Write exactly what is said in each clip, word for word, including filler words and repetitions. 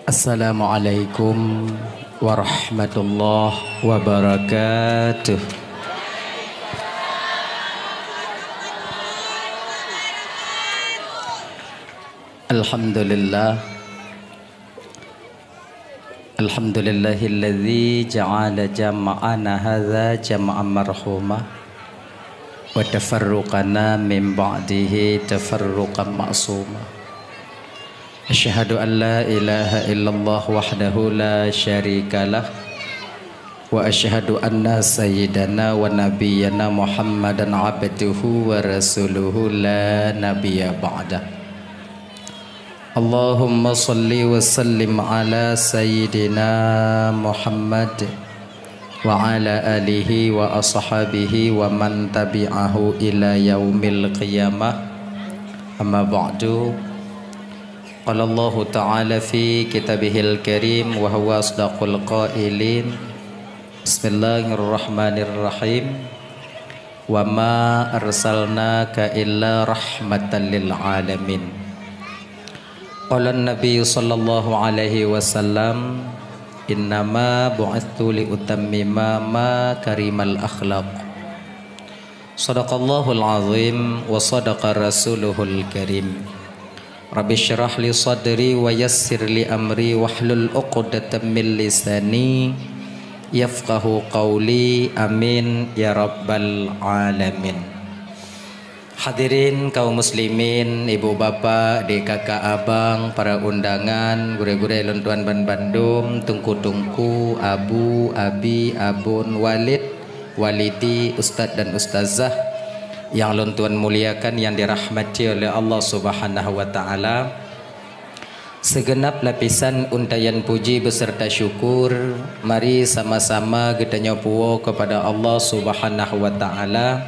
Assalamualaikum warahmatullahi wabarakatuh. Alhamdulillah. Alhamdulillahilladzi ja'ala jama'ana hadza jama'an marhuma, wa tafarruqana min ba'dihi tafarruqan ma'suma. Asyhadu an la ilaha illallah wahdahu la syarikalah, wa asyhadu anna sayyidana wa nabiyyana Muhammadan abduhu wa rasuluhu la nabiyya ba'dah. Allahumma shalli wa sallim ala sayyidina Muhammad wa ala alihi wa ashabihi wa man tabi'ahu ila yaumil qiyamah. Amma ba'du. Qala Allahu ta'ala fi kitabihil karim wa huwa asdaqul qailin. Bismillahirrahmanirrahim. Wa ma arsalnaka illa rahmatan lil alamin. Qala Nabi sallallahu alaihi wasallam, "Innama bu'itstu li utammima makarimal akhlaq." Sadaqallahul azim wa sadaqa rasuluhul karim. Rabbi syrah li sadri wa yassir li amri wahlul uqdatam min lisani yafqahu qauli. Amin ya rabbal alamin. Hadirin kaum muslimin, ibu bapak, dek kakak abang, para undangan, gurée-gurée lôn tuan ban bandum, teungku-teungku, abu, abi, abon, walid, walidi, ustaz dan ustazah yang lôn tuan muliakan, yang dirahmati oleh Allah Subhanahu wa Ta'ala. Segenap lapisan untayan puji beserta syukur, mari sama-sama geutanyoe puwoe kepada Allah Subhanahu wa Ta'ala,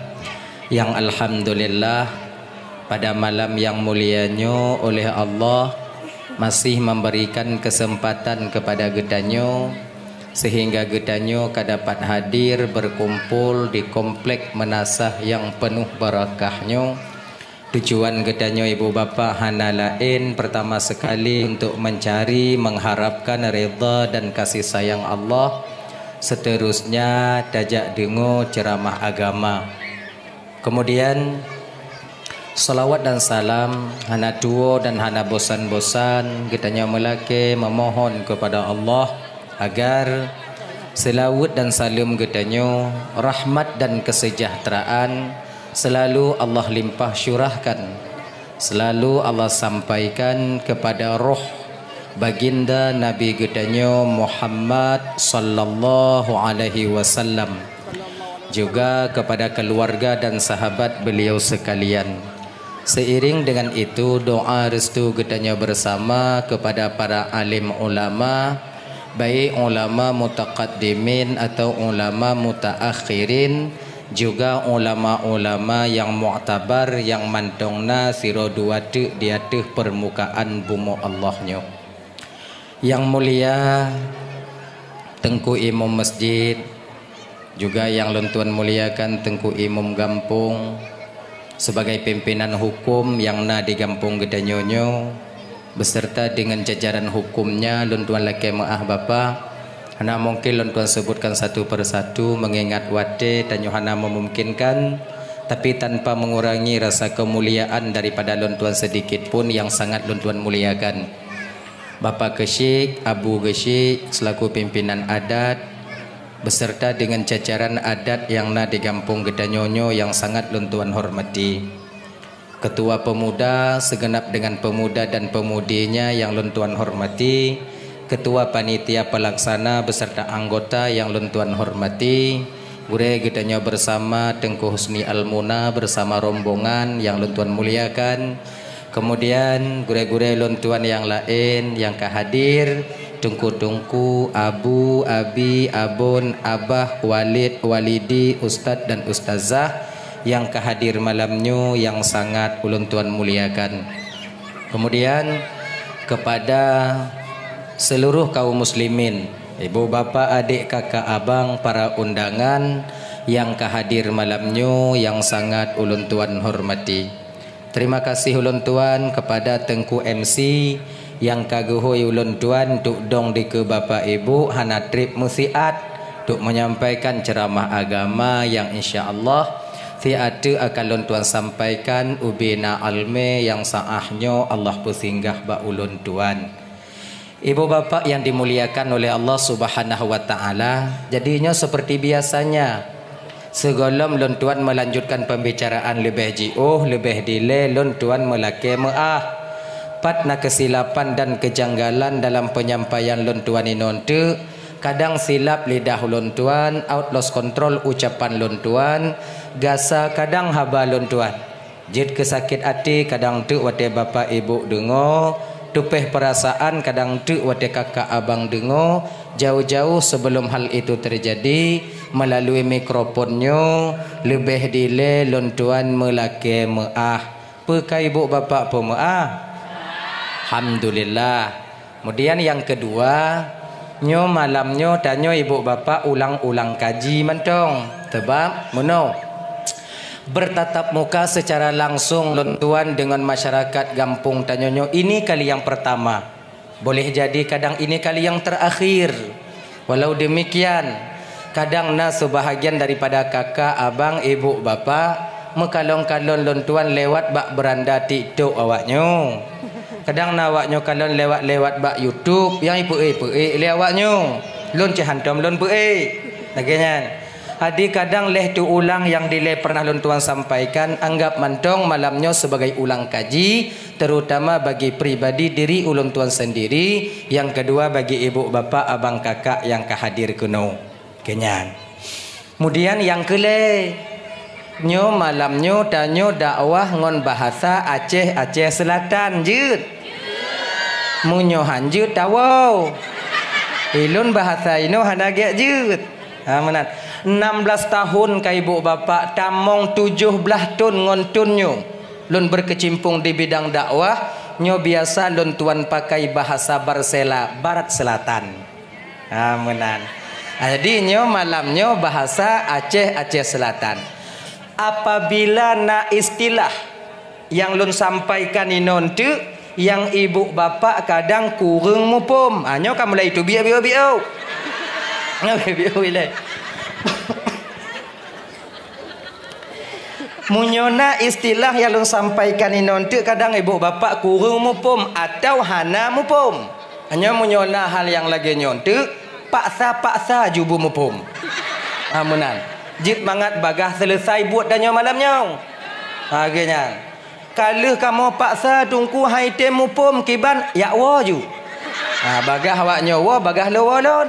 yang alhamdulillah, pada malam yang mulia nyoe oleh Allah masih memberikan kesempatan kepada geutanyoe, sehingga geutanyoe ka dapat hadir berkumpul di komplek meunasah yang penuh barakah nyoe. Tujuan geutanyoe ibu bapak hana laén, pertama sekali untuk mencari, mengharapkan ridha dan kasih sayang Allah. Seterusnya, tajak deungoe ceramah agama. Kemudian, salawat dan salam hana tuwoe dan hana bosan-bosan geutanyoe meulakée memohon kepada Allah agar seulaweuet dan saleuem geutanyoe, rahmat dan kesejahteraan selalu Allah limpah syurahkan, selalu Allah sampaikan kepada roh Baginda Nabi geutanyoe Muhammad sallallahu alaihi wasallam, juga kepada keluarga dan sahabat beliau sekalian. Seiring dengan itu, doa restu geutanyoe bersama kepada para alim ulama, baik ulama mutaqaddimin atau ulama mutaakhirin, juga ulama-ulama yang muktabar nyang mantong na sidroe dua teuk di ateueh peurmukaan bumoe Allah nyoe. Yang mulia Teungku Imum Masjid, juga nyang lôn tuan muliakan Teungku Imum Gampông, sebagai pimpinan hukum nyang na di gampông geutanyoe nyoe, beserta dengan jajaran hukumnya, lôn tuan lakée meuáh Bapak, hana mungkin lôn tuan sebutkan satu per satu, mengingat watée tanyoe hana memungkinkan, tapi tanpa mengurangi rasa kemuliaan daripada lôn tuan sedikit pun nyang sangat lôn tuan muliakan. Bapak Geusyik, Abu Geusyik selaku pimpinan adat, beserta dengan jajaran adat nyang na di gampông geutanyoe nyoe nyang sangat lôn tuan hormati. Ketua Pemuda, segenap dengan pemuda dan pemudinya nyang lôn tuan hormati, Ketua Panitia Pelaksana beserta anggota nyang lôn tuan hormati, gurée geutanyoe bersama Teungku Husni Almuna bersama rombongan nyang lôn tuan muliakan, kemudian gurée-gurée lôn tuan nyang laén nyang ka hadir, teungku-teungku, abu, abi, abon, abah, walid, walidi, ustaz dan ustazah nyang ka hadir malam nyoe nyang sangat ulôn tuan muliakan. Kemudian kepada seluruh kaum muslimin, ibu, bapak, adik, kakak, abang, para undangan nyang ka hadir malam nyoe nyang sangat ulôn tuan hormati. Terima kasih ulôn tuan kepada Teungku M C Nyang ka geuhôi ulôn tuan untuk dong dikeue Bapak Ibu hana treb meusiat untuk menyampaikan ceramah agama nyang insya Allah siat teuk akan lôn tuan sampaikan ubena almé nyang saah nyoe Allah peusinggah bak ulôn tuan. Ibu bapak yang dimuliakan oleh Allah Subhanahu wa Ta'ala, jadi nyoe seperti biasanya, sigohlom lôn tuan melanjutkan pembicaraan leubeh jiôh, leubeh dilée lôn tuan meulakée meuáh. Pat na kesilapan dan kejanggalan dalam penyampaian lôn tuan inoe teuk, kadang silap lidah lôn tuan, out lost control ucapan lôn tuan, gasa kadang haba lôn tuan. Jeuet keu sakét até kadang teuk watée bapak ibu deungoe, tupéh peurasaan kadang teuk watée kakak abang deungoe, jauh-jauh sebelum hal itu terjadi, melalui mikrofon nyoe leubeh dilée lôn tuan meulakée meuáh. Peu ka ibu bapak peumeuáh? Alhamdulillah. Kemudian nyang keudua, nyoe malam nyoe tanyoe ibu bapak ulang-ulang kaji mantong. Sebab meunoe, bertatap muka secara langsung lôn tuan dengan masyarakat gampông tanyoe nyoe ini kali yang pertama. Boleh jadi kadang ini kali yang terakhir. Walau demikian, kadang na sebahagian daripada kakak, abang, ibu, bapak meukalon-kalon lôn tuan lewat bak beranda TikTok awaknyoe. Kadang na awaknyoe kalon lewat-lewat bak YouTube nyang ipeuék-peuék lé awaknyoe. Lôn cit hántom lôn peuék. Lagée nyan. Jadi kadang lheuh teuulang nyang dilée pernah lôn tuan sampaikan, anggap mantong malam nyoe sebagai ulang kaji, terutama bagi pribadi diri ulôn tuan sendiri, nyang keudua bagi ibu bapak abang kakak nyang ka hadir keunoe. Keunyan. Kemudian nyang keulhée, nyoe malam nyoe tanyoe dakwah ngon bahasa Aceh, Aceh Selatan jeuet. Meunyoe han jeuet tawoe. Ilôn bahasa inoe hana gét jeuet. Ha, meunan. Enam belas tahun ka ibu bapak tamong tujoh blaih thon ngon thon nyoe. Lôn berkecimpung di bidang dakwah, nyoe biasa lôn tuan pakai bahasa Barsela, Barat Selatan. Ha, meunan. Ha, jadi nyoe malam nyoe bahasa Aceh, Aceh Selatan. Apabila na istilah nyang lôn sampaikan inoe teuk, nyang ibu bapak kadang kureueng muphom. Ha, nyoe ka mulai teubiet-biet-biet. Nyoe biet-biet ilée. Meunyoe na istilah nyang lôn sampaikan inoe teuk kadang ibu bapak kureueng muphom atawa hana muphom. Nyoe meunyoe na hal nyang lagée nyoe teuk, paksa-paksa ju beumuphom. Ha, meunan. Jeuet mangat bagaih seuleusai buet tanyoe malam nyoe. Ha, lagée nyan. Ka lheueh kamoe paksa Teungku han item muphom kiban, jak woe ju. Ha, bagaih awaknyoe woe, bagaih lôn woe lôn.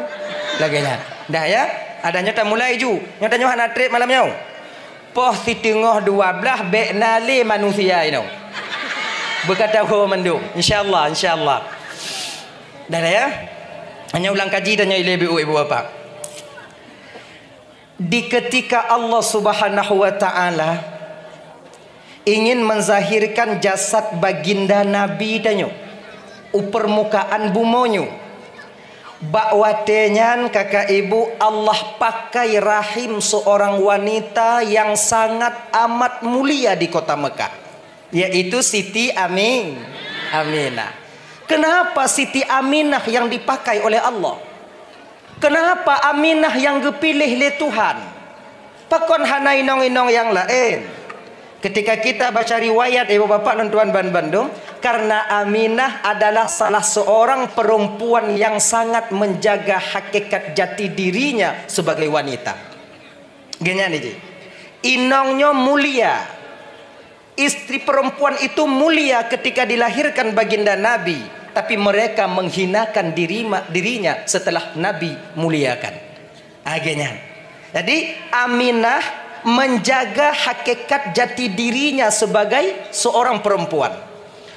Lagée nyan. Dah ya? Adak nyoe tamulai ju. Nyoe tanyoe hana treb malam nyoe. Poh siteungoh dua blaih bék na lé manusia inoe. Beukata ho mandum. Insya Allah, insya Allah. Dah ya? Hanya ulang kaji tanyoe ilée ibu, ibu bapak. Di ketika Allah Subhanahu wa Ta'ala ingin menzahirkan jasad baginda Nabi tanyoe u permukaan bumoe nyoe, bak watée nyan, kakak ibu, Allah pakai rahim seorang wanita yang sangat amat mulia di kota Mekah, yaitu Siti Amin, Aminah. Kenapa Siti Aminah yang dipakai oleh Allah? Kenapa Aminah yang geupiléh lé Tuhan? Pakon hana inong-inong nyang laén? Ketika kita baca riwayat, ibu bapak lôn tuan ban bandum, karena Aminah adalah salah seorang perempuan yang sangat menjaga hakikat jati dirinya sebagai wanita. Geuhnyan jih. Inong nyoe mulia. Istri perempuan itu mulia ketika dilahirkan baginda Nabi, tapi mereka menghinakan diri, dirinya setelah Nabi muliakan. Lagée nyan. Jadi, Aminah menjaga hakikat jati dirinya sebagai seorang perempuan.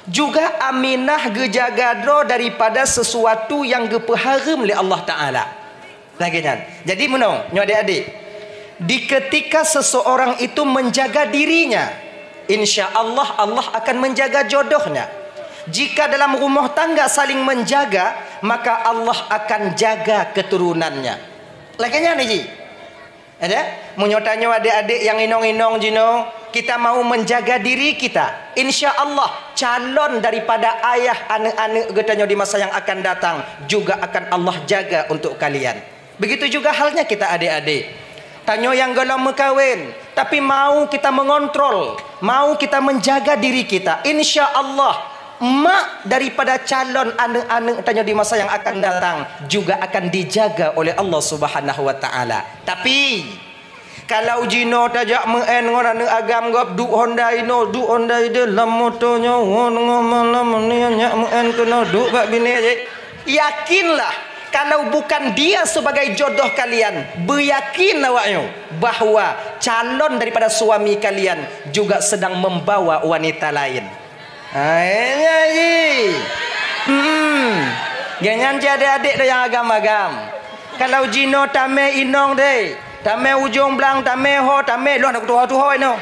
Juga Aminah geujaga droe daripada sesuatu yang geupeuhareuem lé Allah Ta'ala. Lagée nyan. Jadi meunoe, nyoe adik-adik. Di ketika seseorang itu menjaga dirinya, insya Allah, Allah akan menjaga jodohnya. Jika dalam rumah tangga saling menjaga, maka Allah akan jaga keturunannya. Lagée nyan jih. Ada? Meunyoe tanyoe adik-adik nyang inong-inong jinoe, Kita mau menjaga diri kita. Insya Allah, calon daripada ayah aneuk-aneuk geutanyoe di masa yang akan datang juga akan Allah jaga untuk kalian. Begitu juga halnya kita adik-adik. Tanyoe nyang gohlom meukawen, tapi mau kita mengontrol, mau kita menjaga diri kita. Insya Allah, mak daripada calon aneuk-aneuk tanyoe di masa yang akan datang juga akan dijaga oleh Allah Subhanahu wa Ta'ala. Tapi, kalau jinoe tajak meu'en ngon aneuk agam gob, duek Honda inoe, duek Honda ideh, lam moto nyoe, ngon, ngon malam ni nyak meu'en keunoe, duek bak binéh jih. Yakinlah, kalau bukan dia sebagai jodoh kalian, beuyakin awak nyoe bahwa calon daripada suami kalian juga sedang membawa wanita lain. Hai, nyan jih. Hmm. Gobnyan jih adék-adék nyang agam-agam. Kalau jinoe tamé inong deh, tamé ujong blang, tamé ho, tamé lôn aku tuho-tuho inoe.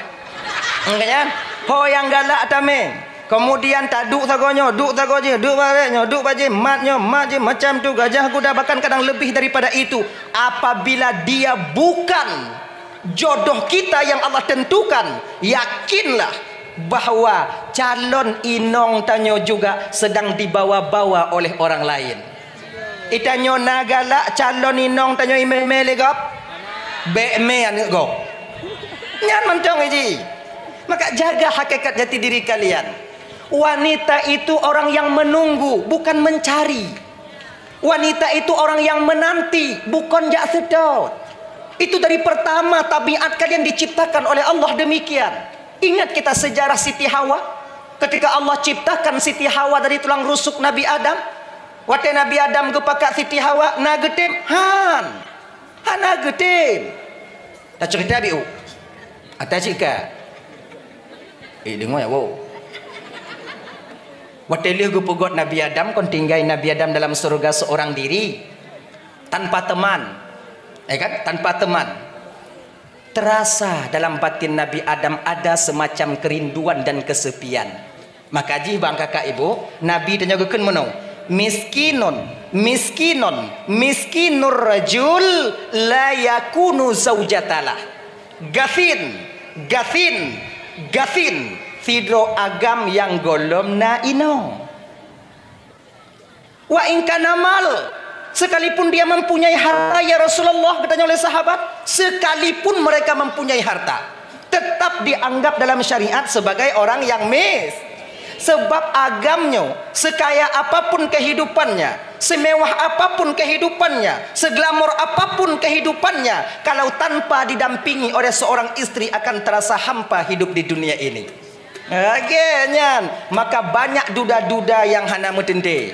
Hmm, kan nyan? Ho nyang galak tamé. Kemudian taduek sagoe nyoe, duek sagoe jih, duek bak nyoe, duek bak jih, mat nyoe, mat jih, macam tu gajah guda, bahkan kadang lebih daripada itu. Apabila dia bukan jodoh kita yang Allah tentukan, yakinlah bahwa calon inong tanyoe juga sedang dibawa-bawa oleh orang lain. Itanyoe na galak calon inong tanyoe imé-mé lé gob? Bék mé aneuk gob. Nyan mantong jih. Maka jaga hakikat jati diri kalian. Wanita itu orang yang menunggu, bukan mencari. Wanita itu orang yang menanti, bukan jak seutôt. Itu dari pertama tabiat kalian diciptakan oleh Allah demikian. Ingat kita sejarah Siti Hawa? Ketika Allah ciptakan Siti Hawa dari tulang rusuk Nabi Adam, watée Nabi Adam geupakat Siti Hawa, na geutem? Han. Hana geutem. Taceurita biôh. Ata cit ka. Eh, deungoe ya, woe. Watée lheueh geupeugét Nabi Adam, kon tinggai Nabi Adam dalam syeuruga seorang diri, tanpa teman. Ya kan? Tanpa teman. Terasa dalam batin Nabi Adam ada semacam kerinduan dan kesepian. Maka jih bang kakak ibu, Nabi tanyoe geukheun meunoe, "Miskinun, miskinun, miskinur rajul la yakunu zaujatalah." Gasien, gasien, gasien sidroe agam nyang gohlom na inong. Wa in kana mal, sekalipun dia mempunyai harta, ya Rasulullah, katanya oleh sahabat, sekalipun mereka mempunyai harta, tetap dianggap dalam syariat sebagai orang yang mis-, sebab agam nyoe, sekaya apapun kehidupannya, semewah apapun kehidupannya, seglamor apapun kehidupannya, kalau tanpa didampingi oleh seorang istri akan terasa hampa hidup di dunia ini. Lagée nyan, maka banyak duda-duda nyang hana meuteuntée.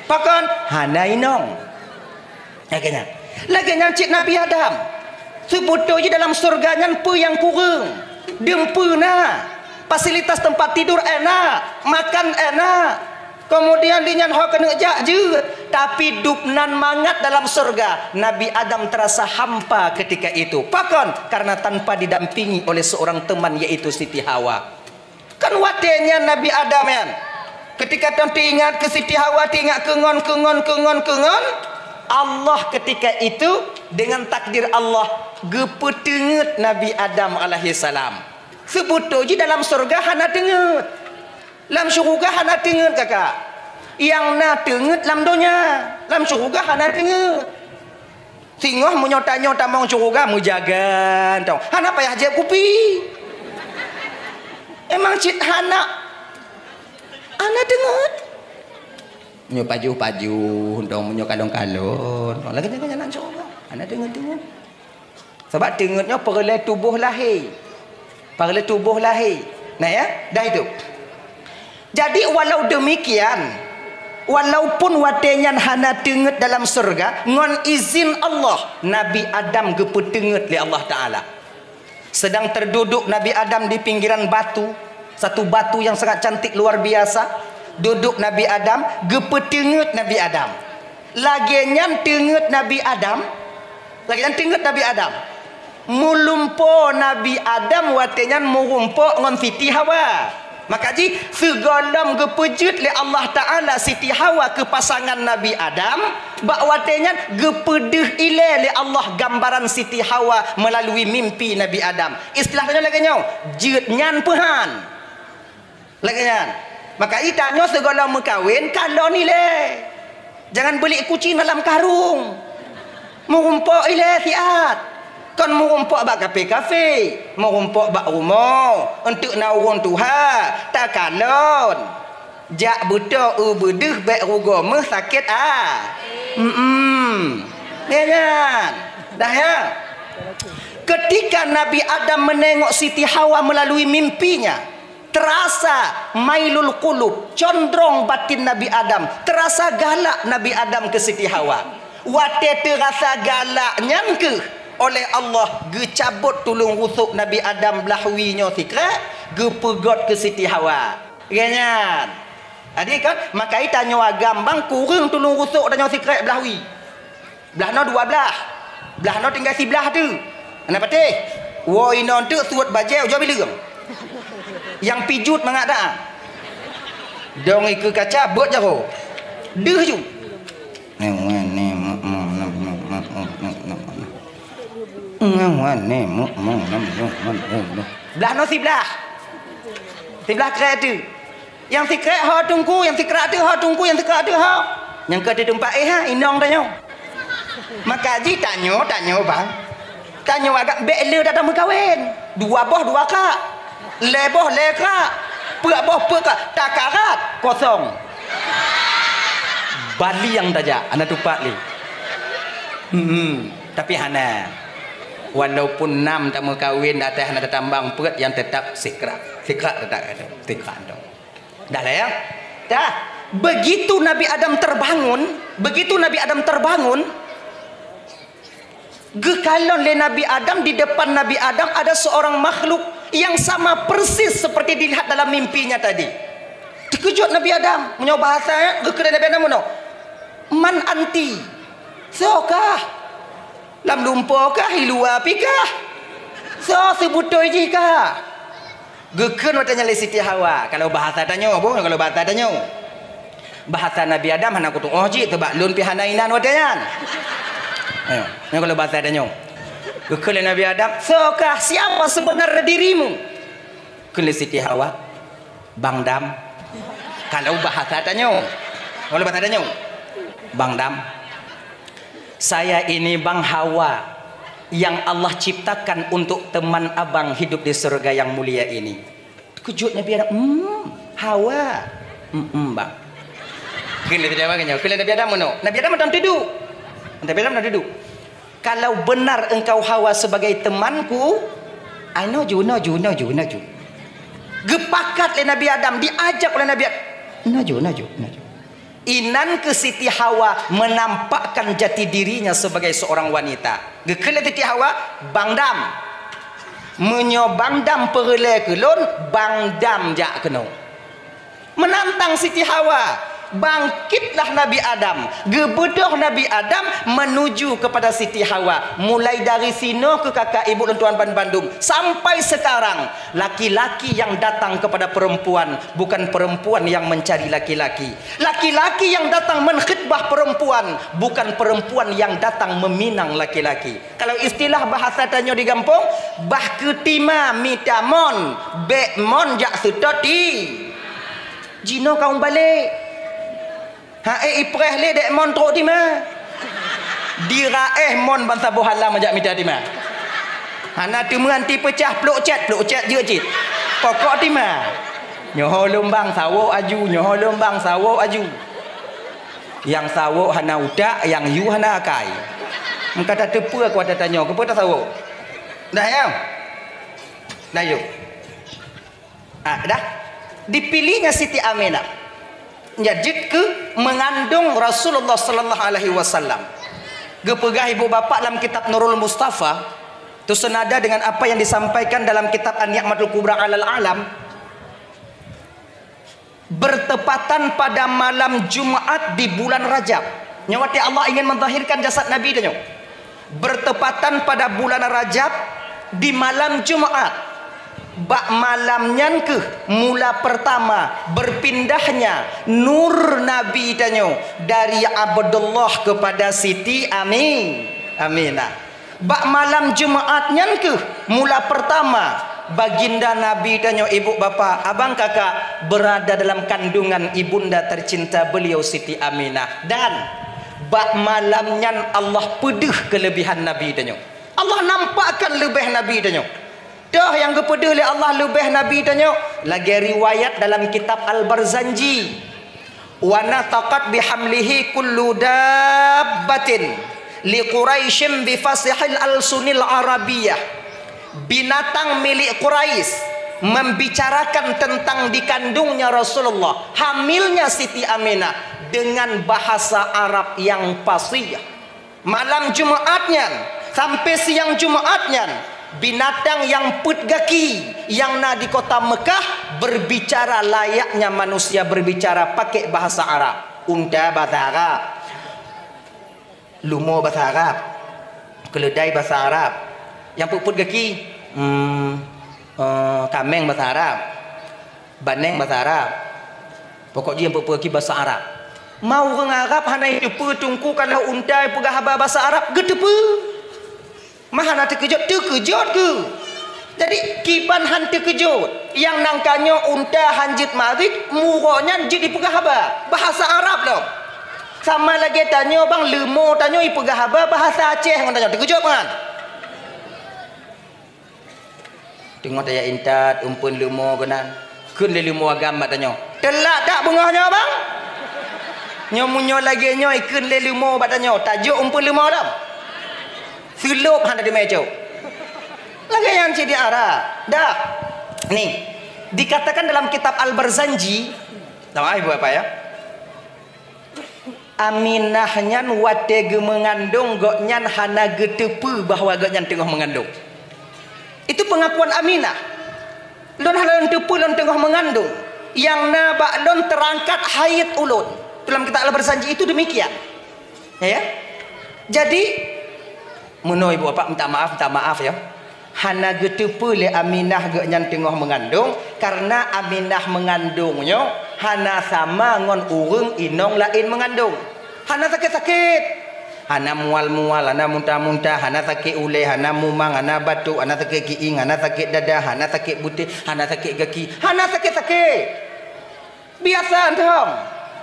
Pakon? Hana inong. Lagée nyan. Lagée nyan cit Nabi Adam. Seubeutôi jih dalam syeuruga nyan peue nyang kureueng? Dum peue na. Fasilitas tempat tidur enak, makan enak. Kemudian di nyan ho keuneuk jak jeuet, tapi dum nan mangat dalam syeuruga. Nabi Adam terasa hampa ketika itu. Pakon? Karena tanpa didampingi oleh seorang teman, yaitu Siti Hawa. Kan watée nyan Nabi Adam nyan, ketika teuingat keu Siti Hawa, teuingat keu ngon, keu ngon, keu ngon, keu ngon, Allah ketika itu dengan takdir Allah geupeuteungeut Nabi Adam alaihissalam. Seubeutôi jih dalam syeuruga hana teungeut. Lam syeuruga hana teungeut, kakak. Nyang na teungeut lam donya, lam syeuruga hana teungeut. Singoh meunyoe tanyoe tamong syeuruga meujaga tong, hana payah jieb kupi. Emang cit hana, hana teungeut. Meunyoe pajoh-pajoh tong, meunyoe kalon-kalon tong, lagée nyan lam syeuruga hana teungeut-teungeut. Sabab teungeut nyoe peureulée tuboh lahé. Peureulée tuboh lahé. Nah ya, dah itu. Jadi walau demikian, walaupun watée nyan hana teungeut dalam syeuruga, ngon izin Allah, Nabi Adam geupeuteungeut lé Allah Taala. Sedang terduduk Nabi Adam di pinggiran batu, satu batu yang sangat cantik luar biasa. Duduk Nabi Adam, geupeuteungeut Nabi Adam. Lagée nyan teungeut Nabi Adam, lagée nyan teungeut Nabi Adam. Meulumpoe Nabi Adam watée nyan meurumpok ngon Siti Hawa. Maka jih, sigohlom geupeujeuet lé Allah Ta'ala Siti Hawa keu pasangan Nabi Adam, bak watée nyan geupeudeuh ilée lé Allah gambaran Siti Hawa meulalui mimpi Nabi Adam. Istilah tanyoe lagée nyoe, jeuet nyan peuhan. Lagée nyan. Maka jih tanyoe sigohlom meukawen, kalon ilée. Jangan beulik kucing dalam karung. Meurumpok ilée siat. Kon meurumpok bak kafe-kafe, meurumpok bak rumoh, eunteuk na ureuëng tuha, takalon. Jak beutoe eu beudeuh bék rugoe meuh sakét a. Mm-mm. Nyan. Dah ya. Ketika Nabi Adam menengok Siti Hawa melalui mimpinya, terasa mailul qulub, condrong batin Nabi Adam, terasa galak Nabi Adam keu Siti Hawa. Watée teurasa galak nyan keuh oleh Allah geucabot tuleueng rusok Nabi Adam blah wie nyoe sikrek, geupeugot keu Siti Hawa. Lagée nyan. Jadi kan, maka jih tanyoe agam bang kureueng tuleueng rusok tanyoe sikrek blah wie. Blah noe dua blah. Blah noe tinggai siblah tu. Hana patéh. Woe inoe teuk suet bajée ujoe bileueng. Nyang pijut mangat dah. Dong ikeue kaca beuet jaroe. Deuh ju. Blah noe siblah. Siblah krek tu. Nyang sikrek ho teungku, nyang sikrek tu ho teungku, nyang sikrek tu ho. Nyang ka di teumpat eh ha, inong tanyoe. Maka jih tanyoe, tanyoe bang. Tanyoe agak bék le datang meukawen. Dua boh dua krak. Lhée boh lhée krak. Peuet boh peuet krak. Takarat kosong. Baliang tajak, hana tupat lé. Hmm, tapi hana. Walaupun nam tameukawen, até hana tatambang peuet, nyang teutap sikrak. Sikrak teutap ada. Sikrak tu. Dah lah ya. Dah. Begitu Nabi Adam terbangun, begitu Nabi Adam terbangun, geukalon lé Nabi Adam, di depan Nabi Adam ada seorang makhluk yang sama persis seperti dilihat dalam mimpinya tadi. Terkejut Nabi Adam, meunyoe bahasa ya, geukheun lé Nabi Adam meunoe, "Man anti?" Soe kah? Lam lumpoe kah, i luwa pi kah? Soe seubeutôi jih kah? Geukheun watée nyan lé Siti Hawa, kalau bahasa tanyoe boh, kalau bahasa tanyoe. Bahasa Nabi Adam hana kutuoh jih, teubak lôn pi hana inan watée nyan. Ayo, nyoe kalau bahasa tanyoe. Geukheun lé Nabi Adam, "Soe kah, siapa sebenarnya dirimu?" Kheun lé Siti Hawa, "Bang Dam." Kalau bahasa tanyoe. Kalau bahasa tanyoe. "Bang Dam, saya ini Bang Hawa yang Allah ciptakan untuk teman abang hidup di surga yang mulia ini." Terkejut Nabi Adam, "Hmm, Hawa." "Hmm, hmm, Bang." Kheun lé Nabi Adam, kheun lé Nabi Adam meunoe. Nabi Adam mantong teuduek. Nabi Adam mantong teuduek. "Kalau benar engkau Hawa sebagai temanku, ai noe ju, noe ju, noe ju, noe ju." Geupakat lé Nabi Adam, diajak oleh Nabi Adam. "Noe ju, noe ju, noe ju." Inan keu Siti Hawa menampakkan jati dirinya sebagai seorang wanita. Geukheun lé Siti Hawa, "Bang Dam. Meunyoe Bang Dam peureulée keu lôn, Bang Dam jak keunoe." Menantang Siti Hawa. Bangkitlah Nabi Adam. Geubeudôh Nabi Adam menuju kepada Siti Hawa. Mulai dari sinoe keu kakak ibu lôn tuan ban bandum. Sampai sekarang, laki-laki yang datang kepada perempuan, bukan perempuan yang mencari laki-laki. Laki-laki yang datang mengkhitbah perempuan, bukan perempuan yang datang meminang laki-laki. Kalau istilah bahasa tanyoe di gampông, bah keutima mita mon, bék mon jak seutôt i. Jinoe ka umbale. Haék ipreh lé dék mon trok tima. Diraéh mon ban saboh halam jak mita tima. Hana teuma anti peucah plok cét, plok cét jeuet cit. Pokok tima. Nyoe lumbang sawok aju, nyoe lumbang sawok aju. Nyang sawok hana utak, nyang yue hana akai. Meuka tateupeue kuat tanyoe, keupeue tasawok? Dah ya? Dah yuk. Ah, dah. Dipilihnya Siti Aminah. Nya jeuet keu mengandung Rasulullah sallallahu alaihi wasallam. Geupeugah ibu bapak lam kitab Nurul Mustafa, tu senada dengan apa yang disampaikan dalam kitab An-Ni'matul Kubra alal Alam, bertepatan pada malam Jumat di bulan Rajab. Nyoe watée Allah ingin menzahirkan jasad Nabi tanyoe. Bertepatan pada bulan Rajab di malam Jumat. Bak malam nyan kheueh mula pertama berpindahnya nur Nabi tanyoe dari Abdullah kepada Siti Ami-, Aminah. Bak malam Jumaat nyan kheueh mula pertama baginda Nabi tanyoe, ibu bapa, abang kakak, berada dalam kandungan ibunda tercinta beliau Siti Aminah. Dan bak malam nyan Allah peudeuh kelebihan Nabi tanyoe. Allah nampakkan leubeh Nabi tanyoe. Toh nyang geupeudeuh lé Allah leubeh Nabi tanyoe, lagée riwayat dalam kitab Al-Barzanji, "Wa nataqat bihamlihi kullu dabbatin li Quraisyim bi fasihil alsunil Arabiyyah." Binatang milik Quraisy membicarakan tentang dikandungnya Rasulullah, hamilnya Siti Aminah, dengan bahasa Arab yang fasih. Malam Jumaat nyan sampai siang Jumaat nyan, binatang nyang peuet gaki nyang na di kota Mekah berbicara layaknya manusia berbicara pakai bahasa Arab. Unta bahasa Arab, leumo bahasa Arab, keuleudai bahasa Arab. Nyang peuet-peuet gaki, hmm, eh, kaméng bahasa Arab, baneng bahasa Arab. Pokok jih nyang peuet-peuet gaki bahasa Arab. Ma ureuëng Arab hana jiteupeue Teungku kalau unta peugah haba bahasa Arab, geuteupeue. Ma hana teukeujot, teukeujot kheueh. Jadi, kiban han teukeujot. Nyang nan ka nyoe unta han jeuet marit, murok nyan jeuet jipeugah haba bahasa Arab lom. Sama lagée tanyoe bang, leumo tanyoe jipeugah haba bahasa Aceh ngon tanyoe. Teukeujot ngon? Teungoh tajak intat umpeuen leumo keunan, kheun lé leumo agam bak tanyoe, "Teulat that beungoh nyoe, Bang?" Nyoe meunyoe lagée nyoe ikheun lé leumo bak tanyoe, tajok umpeuen leumo lom? Seulop hana teumé cok. Lagée nyan cit di Arab. Dah. Nih, dikatakan dalam kitab Al-Barzanji, sama ibu apa ya? Aminah nyan watée geumeungandong gobnyan hana geuteupeue bahwa gobnyan teungoh meungandong. Itu pengakuan Aminah. "Lôn hana lôn teupeue lôn teungoh meungandong. Nyang na bak lôn teurangkat haid ulôn." Dalam kitab Al-Barzanji itu demikian. Ya. Jadi, meunoe ibu bapak minta maaf, minta maaf ya. Hana geuteupeue lé Aminah gobnyan teungoh meungandong, kareuna Aminah meungandong nyoe hana sama ngon ureuëng inong laén meungandong. Hana sakét-sakét, hana mual-mual, hana muntah-muntah, hana sakét ulée, hana mumang, hana batuk, hana sakét kiéng, hana sakét dada, hana sakét beutéh, hana sakét gaki, hana sakét-sakét. Biasa thom.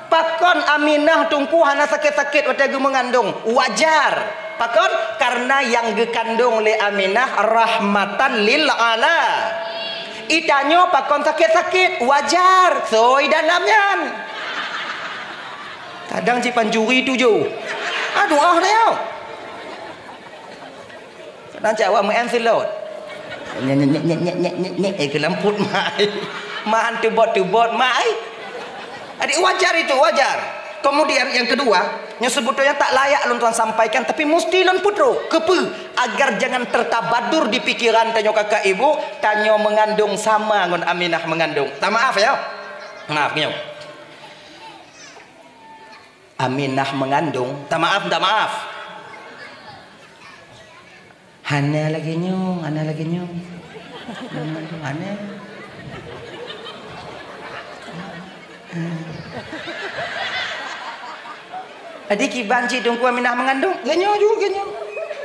Pakon Aminah Teungku hana sakét-sakét watée geumeungandong? Wajar. Pakon? Kareuna nyang geukandong lé Aminah rahmatan lil ala. Itanyoe pakon sakét-sakét? Wajar. Soi dalam nyan. Kadang cit pancuri tujoh. Aduh, ah, nyoe. Kadang cak awak meu'en silot. Nyek, nyek, nyek, eh, keu lampot mai. Maan teubot-teubot mai. Jadi wajar itu, wajar. Kemudian yang kedua, yang sebetulnya tak layak lôn tuan sampaikan, tapi mesti lôn peutrok. Keupeue? Agar jangan tertabadur di pikiran tanyoe kakak ibu, tanyoe meungandong sama ngon Aminah meungandong. Tak maaf ya. Maaf nyoe. Aminah meungandong, minta maaf, minta maaf. Hana lagée nyoe, hana lagée nyoe. Meungandong hana. Jadi kiban cit Teungku Aminah meungandong, geuh nyoe ju, geuh nyoe.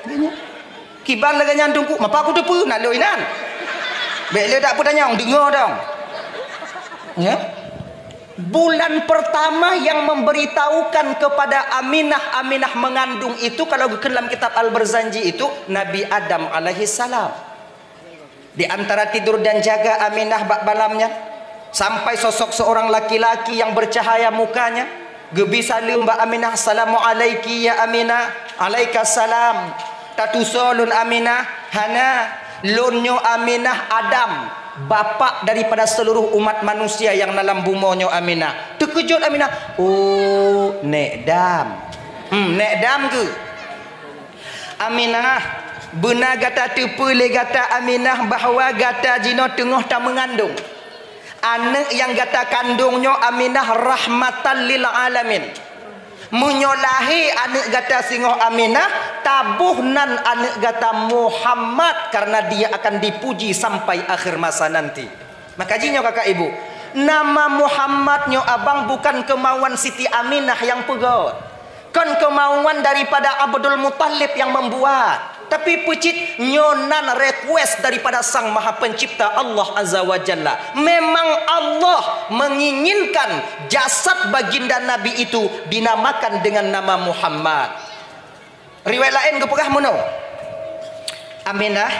Geuh nyoe. Kiban lagée nyan Teungku, mapa kuteupeue na lôn inan. Bék lé dak peutanyong, deungoe dong. Ya. Bulan pertama yang memberitahukan kepada Aminah, Aminah mengandung itu kalau geukheun lam kitab Al-Barzanji itu Nabi Adam alaihissalam. Di antara tidur dan jaga Aminah bak balam nyan, sampai sosok seorang laki-laki yang bercahaya mukanya, geubi saleuem bak Aminah, "Assalamualaiki ya Aminah." "Alaikasalam." "Tatusoe lôn Aminah?" "Hana, lôn nyoe Aminah Adam, bapak daripada seluruh umat manusia yang na lam bumoe nyoe Aminah." Teukeujot Aminah, "Oh, Nék Dam." "Hmm, Nék Dam keuh?" "Aminah, beuna gata teupeue lé gata Aminah bahwa gata jinoe teungoh tameungandong. Aneuëk nyang gata kandong nyoe Aminah rahmatan lil alamin. Meunyoe lahé aneuëk gata singoh Aminah, Taboh nan aneuëk gata Muhammad, karena dia akan dipuji sampai akhir masa nanti. Maka jih nyoe kakak ibu, nama Muhammad nyoe abang bukan kemauan Siti Aminah nyang peugöt. Kon kemauan daripada Abdul Muthalib nyang membuat. Tapi peucit nyoe nan request daripada Sang Maha Pencipta Allah Azza wa Jalla. Memang Allah menginginkan jasad baginda Nabi itu dinamakan dengan nama Muhammad. Riwayat laén geupeugah meunoe, "Aminah,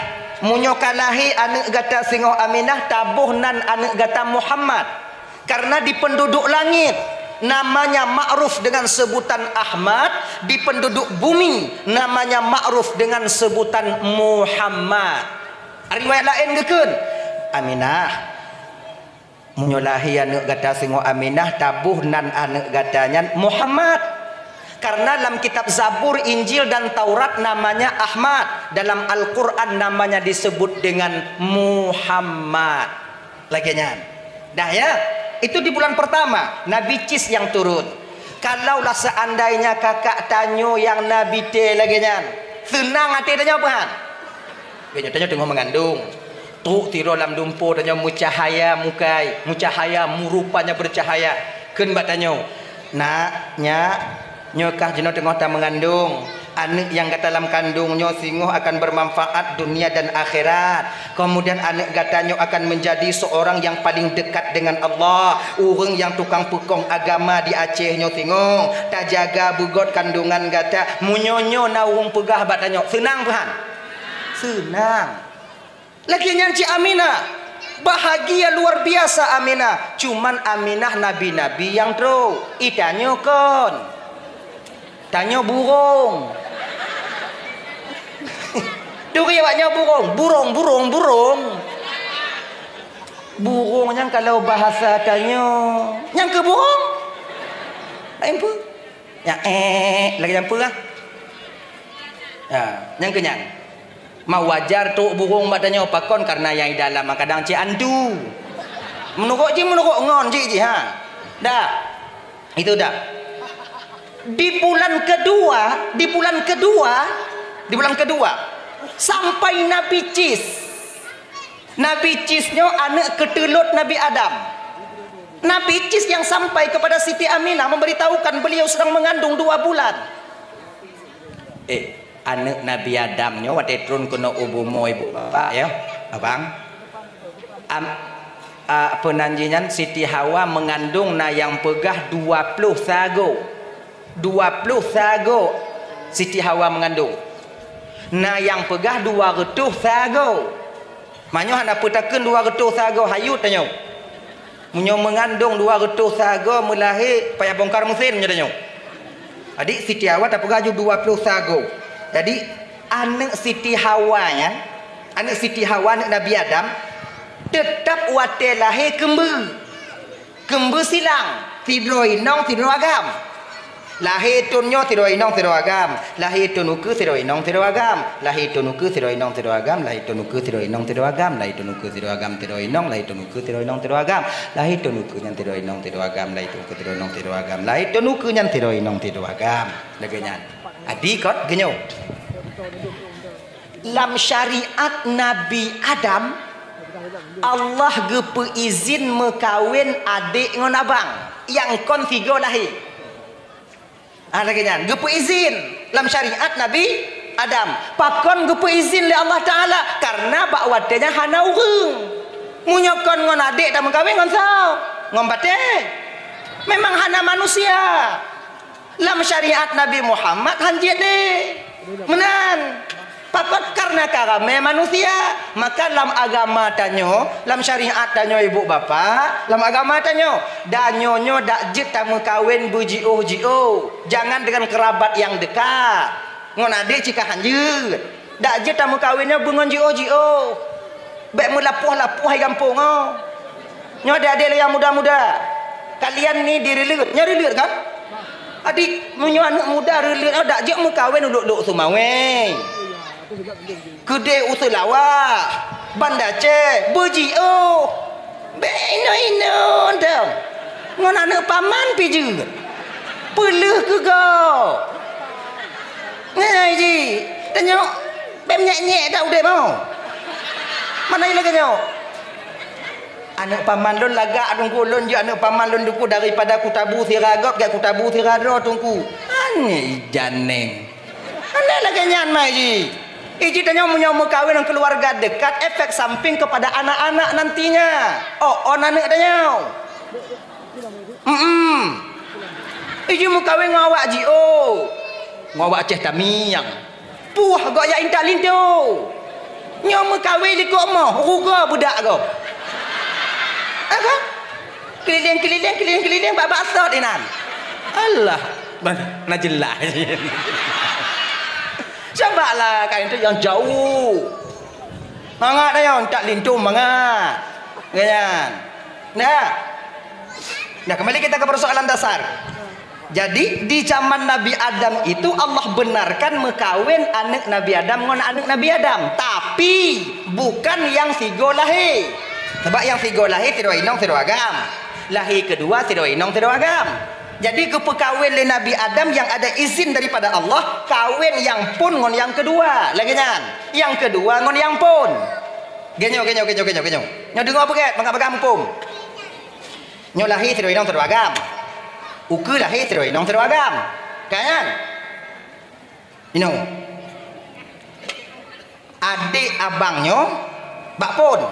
meunyoe ka lahé aneuëk gata singoh Aminah, taboh nan aneuëk gata Muhammad. Karena di penduduk langit namanya ma'ruf dengan sebutan Ahmad, di penduduk bumi namanya ma'ruf dengan sebutan Muhammad." Riwayat laén geukheun, "Aminah, meunyoe lahé aneuëk gata singoh Aminah, taboh nan aneuëk gata nyan Muhammad. Karena lam kitab Zabur, Injil, dan Taurat namanya Ahmad. Dalam Al-Quran namanya disebut dengan Muhammad." Lagée nyan. Dah ya, itu di bulan pertama Nabi Cis nyang turun. Kalaulah seandainya kakak tanyoe nyang Nabi tée lagée nyan, seunang até tanyoe peue han? Geutanyoe teungoh meungandong. Trok sidroe lam dumpeue tanyoe meucahaya mukai, meucahaya, meurupanya bercahaya. Kheun bak tanyoe, "Nak, nyak, nyoe kah jinoe teungoh tameungandong. Aneuëk nyang gata lam kandong nyoe singoh akan bermanfaat dunia dan akhirat. Kemudian aneuëk gata nyoe akan menjadi seorang yang paling dekat dengan Allah. Ureuëng nyang tukang peukong agama di Aceh nyoe singoh. Tajaga beugöt kandongan gata." Meunyoe nyoe na ureuëng peugah bak tanyoe, seunang peue han? Seunang. Lagée nyan cit Aminah. Bahagia luar biasa Aminah. Cuman Aminah nabi-nabi nyang trok. I tanyoe kon. Tanyoe burong. Turi awak nyoe burong. Burong, burong, burong. Burong nyan kalau bahasa tanyoe, nyang keu burong? Laén peue? Nyang, eh, lagée nyan peue lah. Ha, nyang keu nyan. Ma wajar trok burong bak tanyoe, pakon? Karena nyang i dalam kadang cit antu. Meunurot jih, meunurot ngon cit jih, ha. Dah. Itu dah. Di bulan kedua, di bulan kedua, di bulan kedua, sampai Nabi Cis. Nabi Cis nyoe aneuëk keuteulot Nabi Adam. Nabi Cis nyang sampai kepada Siti Aminah memberitahukan beliau sedang mengandung dua bulan. Eh, aneuëk Nabi Adam nyoe watée tron keunoe u bumoe ibu bapak ya, abang. Am, a, peunan jih nyan Siti Hawa meungandong na nyang peugah dua ploh sagoe. Dua ploh sagoe Siti Hawa meungandong. Na nyang peugah dua reutôh sagoe. Manyoe hana peutakheun dua reutôh sagoe hayut tanyoe. Meunyoe meungandong dua reutôh sagoe meulahé payah bongkar meusén nyoe tanyoe. Jadi Siti Hawa tapeugah ju dua ploh sagoe. Jadi aneuëk Siti Hawa nyan, aneuëk Siti Hawa, aneuëk Nabi Adam, teutab watée lahé keumbeue. Keumbeue silang, sidroe inong, sidroe agam. Lahé thon nyoe sidroe inong, sidroe agam. Lahé thon ukeue sidroe inong, sidroe agam. Lahé thon ukeue sidroe inong, sidroe agam. Lahé thon ukeue sidroe inong, sidroe agam. Lahé thon ukeue sidroe agam, sidroe inong. Lahé thon ukeue sidroe inong, sidroe agam. Lahé thon ukeue nyan sidroe inong, sidroe agam. Lahé thon ukeue sidroe inong, sidroe agam. Lahé thon ukeue nyan sidroe inong, sidroe agam. Lagée nyan. Adi kot geunyoe. Lam syariat Nabi Adam, Allah geupeuizin meukawen adék ngon abang nyang kon sigoe lahé. Ah, lagée nyan, geupeuizin lam syariat Nabi Adam. Pakon geupeuizin lé Allah Taala? Karena bak watée nyan hana ureuëng. Meunyoe kon ngon adék tameukawen ngon soe? Ngon batée. Memang hana manusia. Lam syariat Nabi Muhammad han jeuet deh. Meunan. Pakon? Karena ka ramé manusia. Maka lam agama tanyoe, lam syariat tanyoe ibu bapak, lam agama tanyoe, tanyoe nyoe dak jeuet tameukawen beujiôh-jiôh. Jangan dengan kerabat yang dekat. Ngon adék cit ka han jeuet. Dak jeuet tameukawen nyoe beungon jiôh-jiôh. Bék meulapoh-lapoh hai gampông nyoe. Nyoe adék-adék lé nyang muda-muda. Kalian ni di Reuleuet. Nyoe Reuleuet kan? Adik, meunyoe aneuëk muda Reuleuet nyoe dak jeuet meukawen u Lhok-Lhok Seumawé. Keudeh u Seulawah, Banda Aceh, beujiôh. Bék inong-inong dong. Ngon aneuëk paman pih jeuet. Peuleueh keu gob. Ngai jih, Nyoe, bèk nyek-nyek dak udeb nyoe. Mana lagèe nyoe? Aneuk paman lôn lagak Teungku, lôn jeuet aneuk paman lôn Teungku, daripada kutabu sira gob, gèt kutabu sira droe Teungku. Aneh ijan neng. Aneh lagèe nyan mai jih. Iji tanyoe meunyoe meukawen ngon keuluwarga dekat, efek samping kepada anak-anak nantinya. Oh, oh aneuk tanyoe. Mm-mm. Iji meukawen ngon awak jiôh. Ngon awak Aceh Tamiang. Puih gob jak intat linto. Nyoe meukawen likot moh, rugoe beudak gob. Aha. Keulileng-keulileng, keulileng-keulileng, bak-bak sot inan. Alah, na jeulaih. Coba lah kain tu nyang jauh. Mangat dah nyang tak linto mangat. Ganyan. Nah. Nah, kembali kita ke persoalan dasar. Jadi, di zaman Nabi Adam itu Allah benarkan meukawen aneuk Nabi Adam ngon aneuk Nabi Adam, tapi bukan nyang sigoe lahé. Sabab nyang sigoe lahé sidroe inong sidroe agam. Lahé keudua sidroe inong sidroe agam. Jadi, geupeukawen lé Nabi Adam nyang ada izin daripada Allah, kawen nyang phon ngon nyang keudua. Lagèe nyan, nyang keudua ngon nyang phon. Geunyoe, geunyoe, geunyoe, geunyoe, geunyoe. Nyoe deungoe peugèt, mangat bagah muphom. Nyoe lahé sidroe inong sidroe agam. Ukeue lahé sidroe inong sidroe agam. Ka nyan? Inong. Adék abang nyoe bak phon.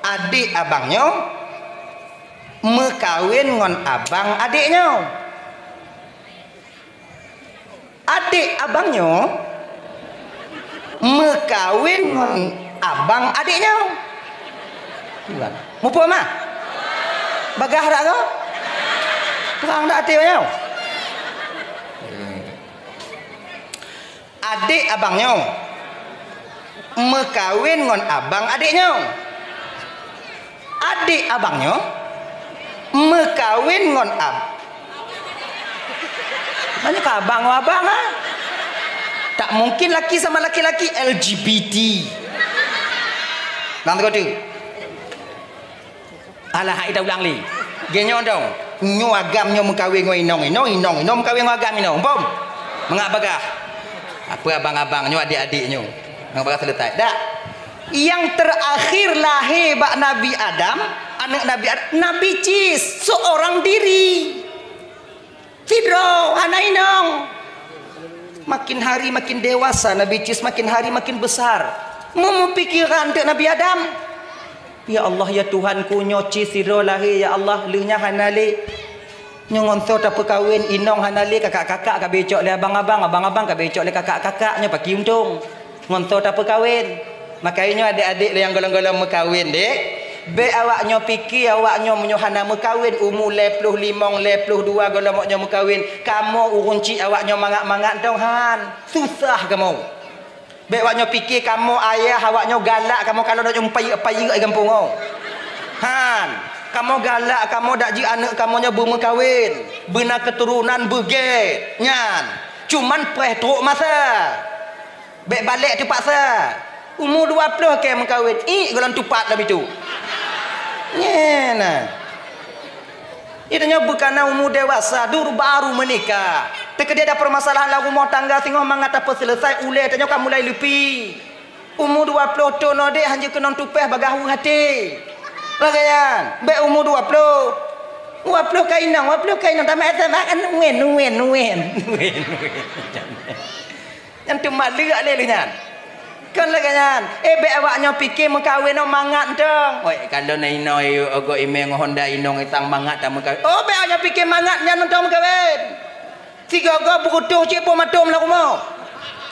Adék abang nyoe meukawen ngon abang adék nyoe. Adék abang nyoe meukawen ngon abang adék nyoe. Muphom mah? Bagah dak ko? Trang dak até nyoe? Adék abang nyoe meukawen ngon abang adék nyoe. Adék abang nyoe meukawen ngon ab-, maknanya ka abang ngon abang, ha? Tak mungkin laki sama laki-laki, L G B T. Bang Teungku tu. Alah, hak ita ulang lé. Geuh nyoe dong. Nyoe agam nyoe meukawen ngon inong inong, inong inong meukawen ngon agam inong. Bom. Mangat bagah. Apa abang-abang nyoe, adik-adik nyoe. Mangat bagah selesai. Dak. Yang terakhir lahé bak Nabi Adam, aneuk Nabi Adam, Nabi Cis, seorang diri. Sidroe hana inong. Makin hari makin dewasa, Nabi Cis makin hari makin besar. Meumeupikiran teuk Nabi Adam. Ya Allah, ya Tuhanku, nyoe Cis sidroe lahé, ya Allah, lheueh nyan hana lé. Nyoe ngon soe tapeukawen, inong hana lé, kakak-kakak ka becok lé abang-abang, abang-abang ka becok lé kakak-kakak, nyoe pakri untông. Ngon soe tapeukawen. Maka nyoe adék-adék lé nyang golom-golom meukawen, dek. Bék awak nyoe pike, awak nyoe meunyoe hana meukawen, umu lhèe ploh limong, lhèe ploh dua golom awak nyoe meukawen, kamoe ureueng chik awak nyoe mangat-mangat dong han. Susah kamoe. Bék awak nyoe pike kamoe ayah awak nyoe galak kamoe kalon awak nyoe payek-payek di gampông nyoe. Han. Kamoe galak kamoe dak jeuet aneuk kamoe nyoe beumeukawen, beuna keuturonan beugèt. Nyan. Cuman preh trok masa. Bék balek teupaksa. Umu dua ploh kèe meukawen, iek gohlom tupat lam itu. Nyan na. Itu nyoe beukana umu dewasa, duru baru menikah. Teukeudi ada permasalahan lam rumoh tangga singoh mangat tapeuselesai, ulèe tanyoe ka mulai leupie. Umu dua ploh thon nyoe dek hanjeuet keunoe tupèh bagah weueh até. Lagèe nyan, bék umu dua ploh. Dua ploh ka inong, dua ploh ka inong tamat S M A kan nuen, nuen, nuen. Nuen, nuen. Nyan teuma leuek lé lheueh nyan. Kon lagèe nyan. Eh, bék awak nyoe pike meukawen nyoe mangat mantong. Oi, kalau na inoe yue ogo imè ngon honda inong itang mangat tameukawen. Oh, bék awak nyoe pike mangat nyan mantong meukawen. Sigoe-goe beureutôh cit po matom lam rumoh.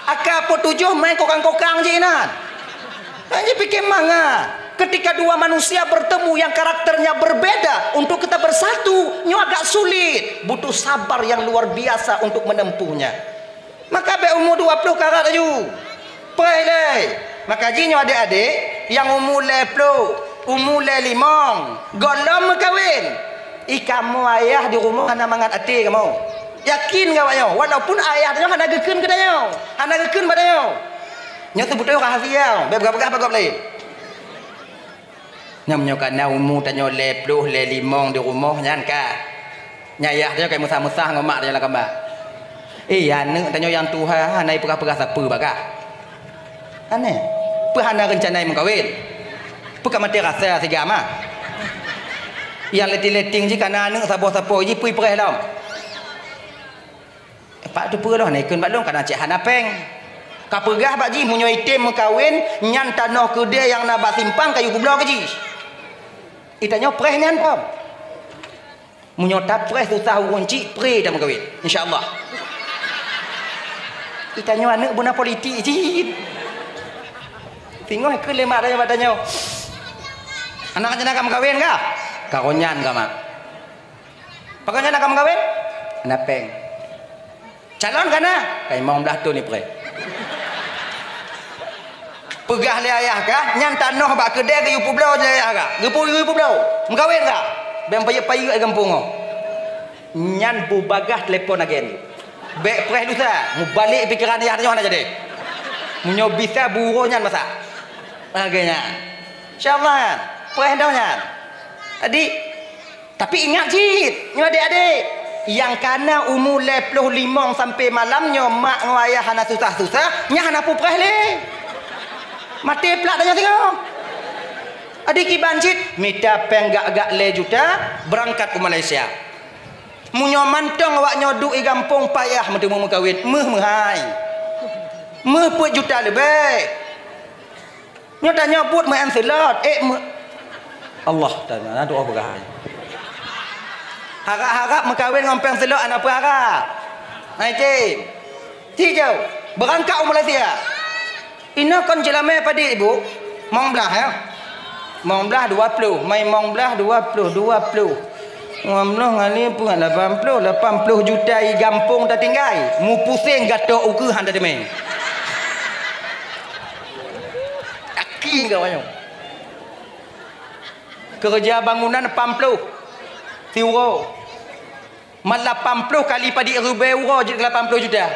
Aka po tujoh main kokang-kokang cit inan. Hana jipike mangat. Ketika dua manusia bertemu yang karakternya berbeda, untuk kita bersatu, nyoe agak sulit. Butuh sabar yang luar biasa untuk menempuhnya. Maka bék umu dua ploh karat laju. Preh lé. Maka jih nyoe adék-adék nyang umu lhèe ploh, umu lhèe limong, gohlom meukawen. I kamoe ayah di rumoh hana mangat até kamoe. Yakin keu awak nyoe, walaupun ayah tanyoe hana geukheun keu tanyoe, hana geukheun bak tanyoe. Nyoe teubeutôi rahasia, bék peugah-peugah bak gob laén. Nyan meunyoe ka na umu tanyoe lhèe ploh, lhèe limong di rumoh nyan ka. Nyan ayah tanyoe ka meusah-meusah ngon mak tanyoe lam kama. Eh, aneuk tanyoe nyang tuha hana jipeugah-peugah sapeue bak kah. Aneh. Peue hana reuncana meukawen? Peue ka maté rasa siga mah? Nyang letting-letting jih kana aneuk saboh sapo jih peue preh lom. Pak teupeue lôn, ikheun bak lôn kadang cit hana péng. Ka peugah bak jih, meunyoe item meukawen, nyan tanoh keudè nyang na bak simpang kayue peubloe keu jih. Itanyoe preh nyan phom. Meunyoe tapreh susah ureueng cit, preh tameukawen. Insya Allah. Itanyoe aneuk beuna politik cit. Singoh ikheun lé mak tanyoe bak tanyoe, "Anak nyan ka meukawen kah?" "Ka roh nyan ka, Mak." "Pakon nyan ka meukawen?" "Hana péng." "Calon ka na?" "Ka limong blaih thon ipreh." "Peugah lé ayah kah, nyan tanoh bak keudè geuyue peubloe lé ayah kah?" "Geupeu-, geuyue peubloe." "Meukawen kah?" "Bèk payeuet-payeuet gampông nyoe." Nyan beubagaih telepon agen. "Bèk preh lusa, mubalek pikeran ayah tanyoe hana jadi. Meunyoe bisa buro nyan masak." Lagèe nyan. Insya Allah nyan. Preh dong nyan. Jadi, Tapi ingat cit, nyoe adék-adék, nyang kana umu lhèe ploh limong sampoe malam nyoe mak ngon ayah hana susah-susah, nyan hana peupreh lé. Maté plak tanyoe singoh. Adak kiban cit, mita péng gak-gak lhèe juta, beurangkat u Malaysia. Meunyoe mantong awak nyoe duek i gampông payah meuteumé meukawen, méuh meuhai. Méuh peuet juta leubeh. Nyoe tanyoe buet meu-M Slot, eh, meu-, Allah, tanyoe na doa peugah. Harab-harab meukawen ngon péng slot hana peuharab. Hai, Tim. Sijauh, beurangkat u Malaysia. Inoe kon jeulamé padit, Ibu? Limong blaih, ya? Limong blaih, dua ploh. Mai limong blaih, dua ploh, dua ploh. Limong ploh ngali peuet, lapan ploh, lapan ploh juta i gampông tatinggai. Mupuseng gatok ukeue han tateumé. Yakin keu awak nyoe. Keureuja bangunan lapan ploh siuroe. Man lapan ploh kali padit ribèe uroe jeuet keu lapan ploh juta.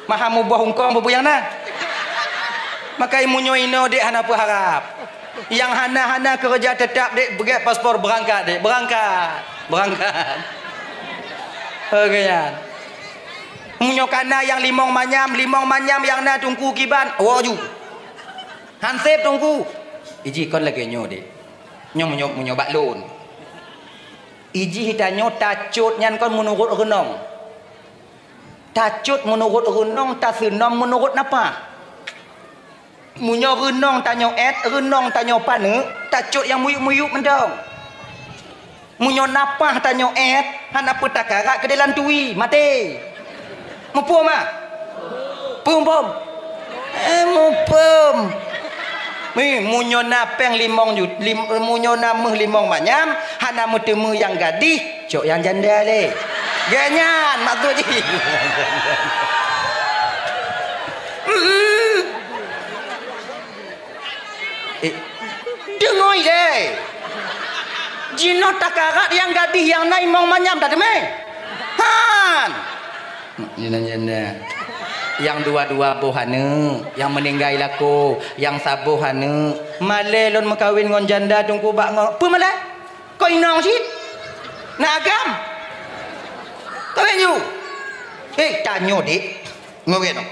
Maha muboh ungkong peue nyang na. Maka meunyoe inoe dek hana peuharab. Nyang hana-hana keureuja teutap dek beugèt paspor beurangkat dek. Beurangkat. Beurangkat. Oke nyan. Meunyoe kana nyang limong manyam, limong manyam nyang na teungku kiban, woe ju. Hanseb teungku. Iji kon lagèe nyoe dek. Nyoe meunyoe, meunyoe bak lôn. Iji tanyoe tacot nyan kon meunurot reunong. Tacot meunurot reunong, taseunom meunurot nafah. Meunyoe reunong tanyoe èt, reunong tanyoe paneuk, tacot nyang muyup-muyup mantong. Meunyoe nafah tanyoe èt, hana peue takarat keudéh lam tui, maté. Muphom, ah? Phom, phom. Eh, muphom. Mi, meunyoe na péng limong jut-, lim-, meunyoe na méuh limong manyam, hana meuteumé nyang gadih, cok nyang janda lé. Gèt nyan maksud jih. Mm-mm. Eh, deungö ilèe. Jinoe takarat nyang gadih nyang na limong manyam tateumé. Han. Nyang dua-dua boh aneuk, nyang meuninggai lakoe, nyang saboh aneuk. Malèe lôn meukawen ngon janda teungku bak ngo-, peue malèe? Kok inong cit? Na agam? Kawén ju. Eh, tanyoe, Dek. Ngureueng.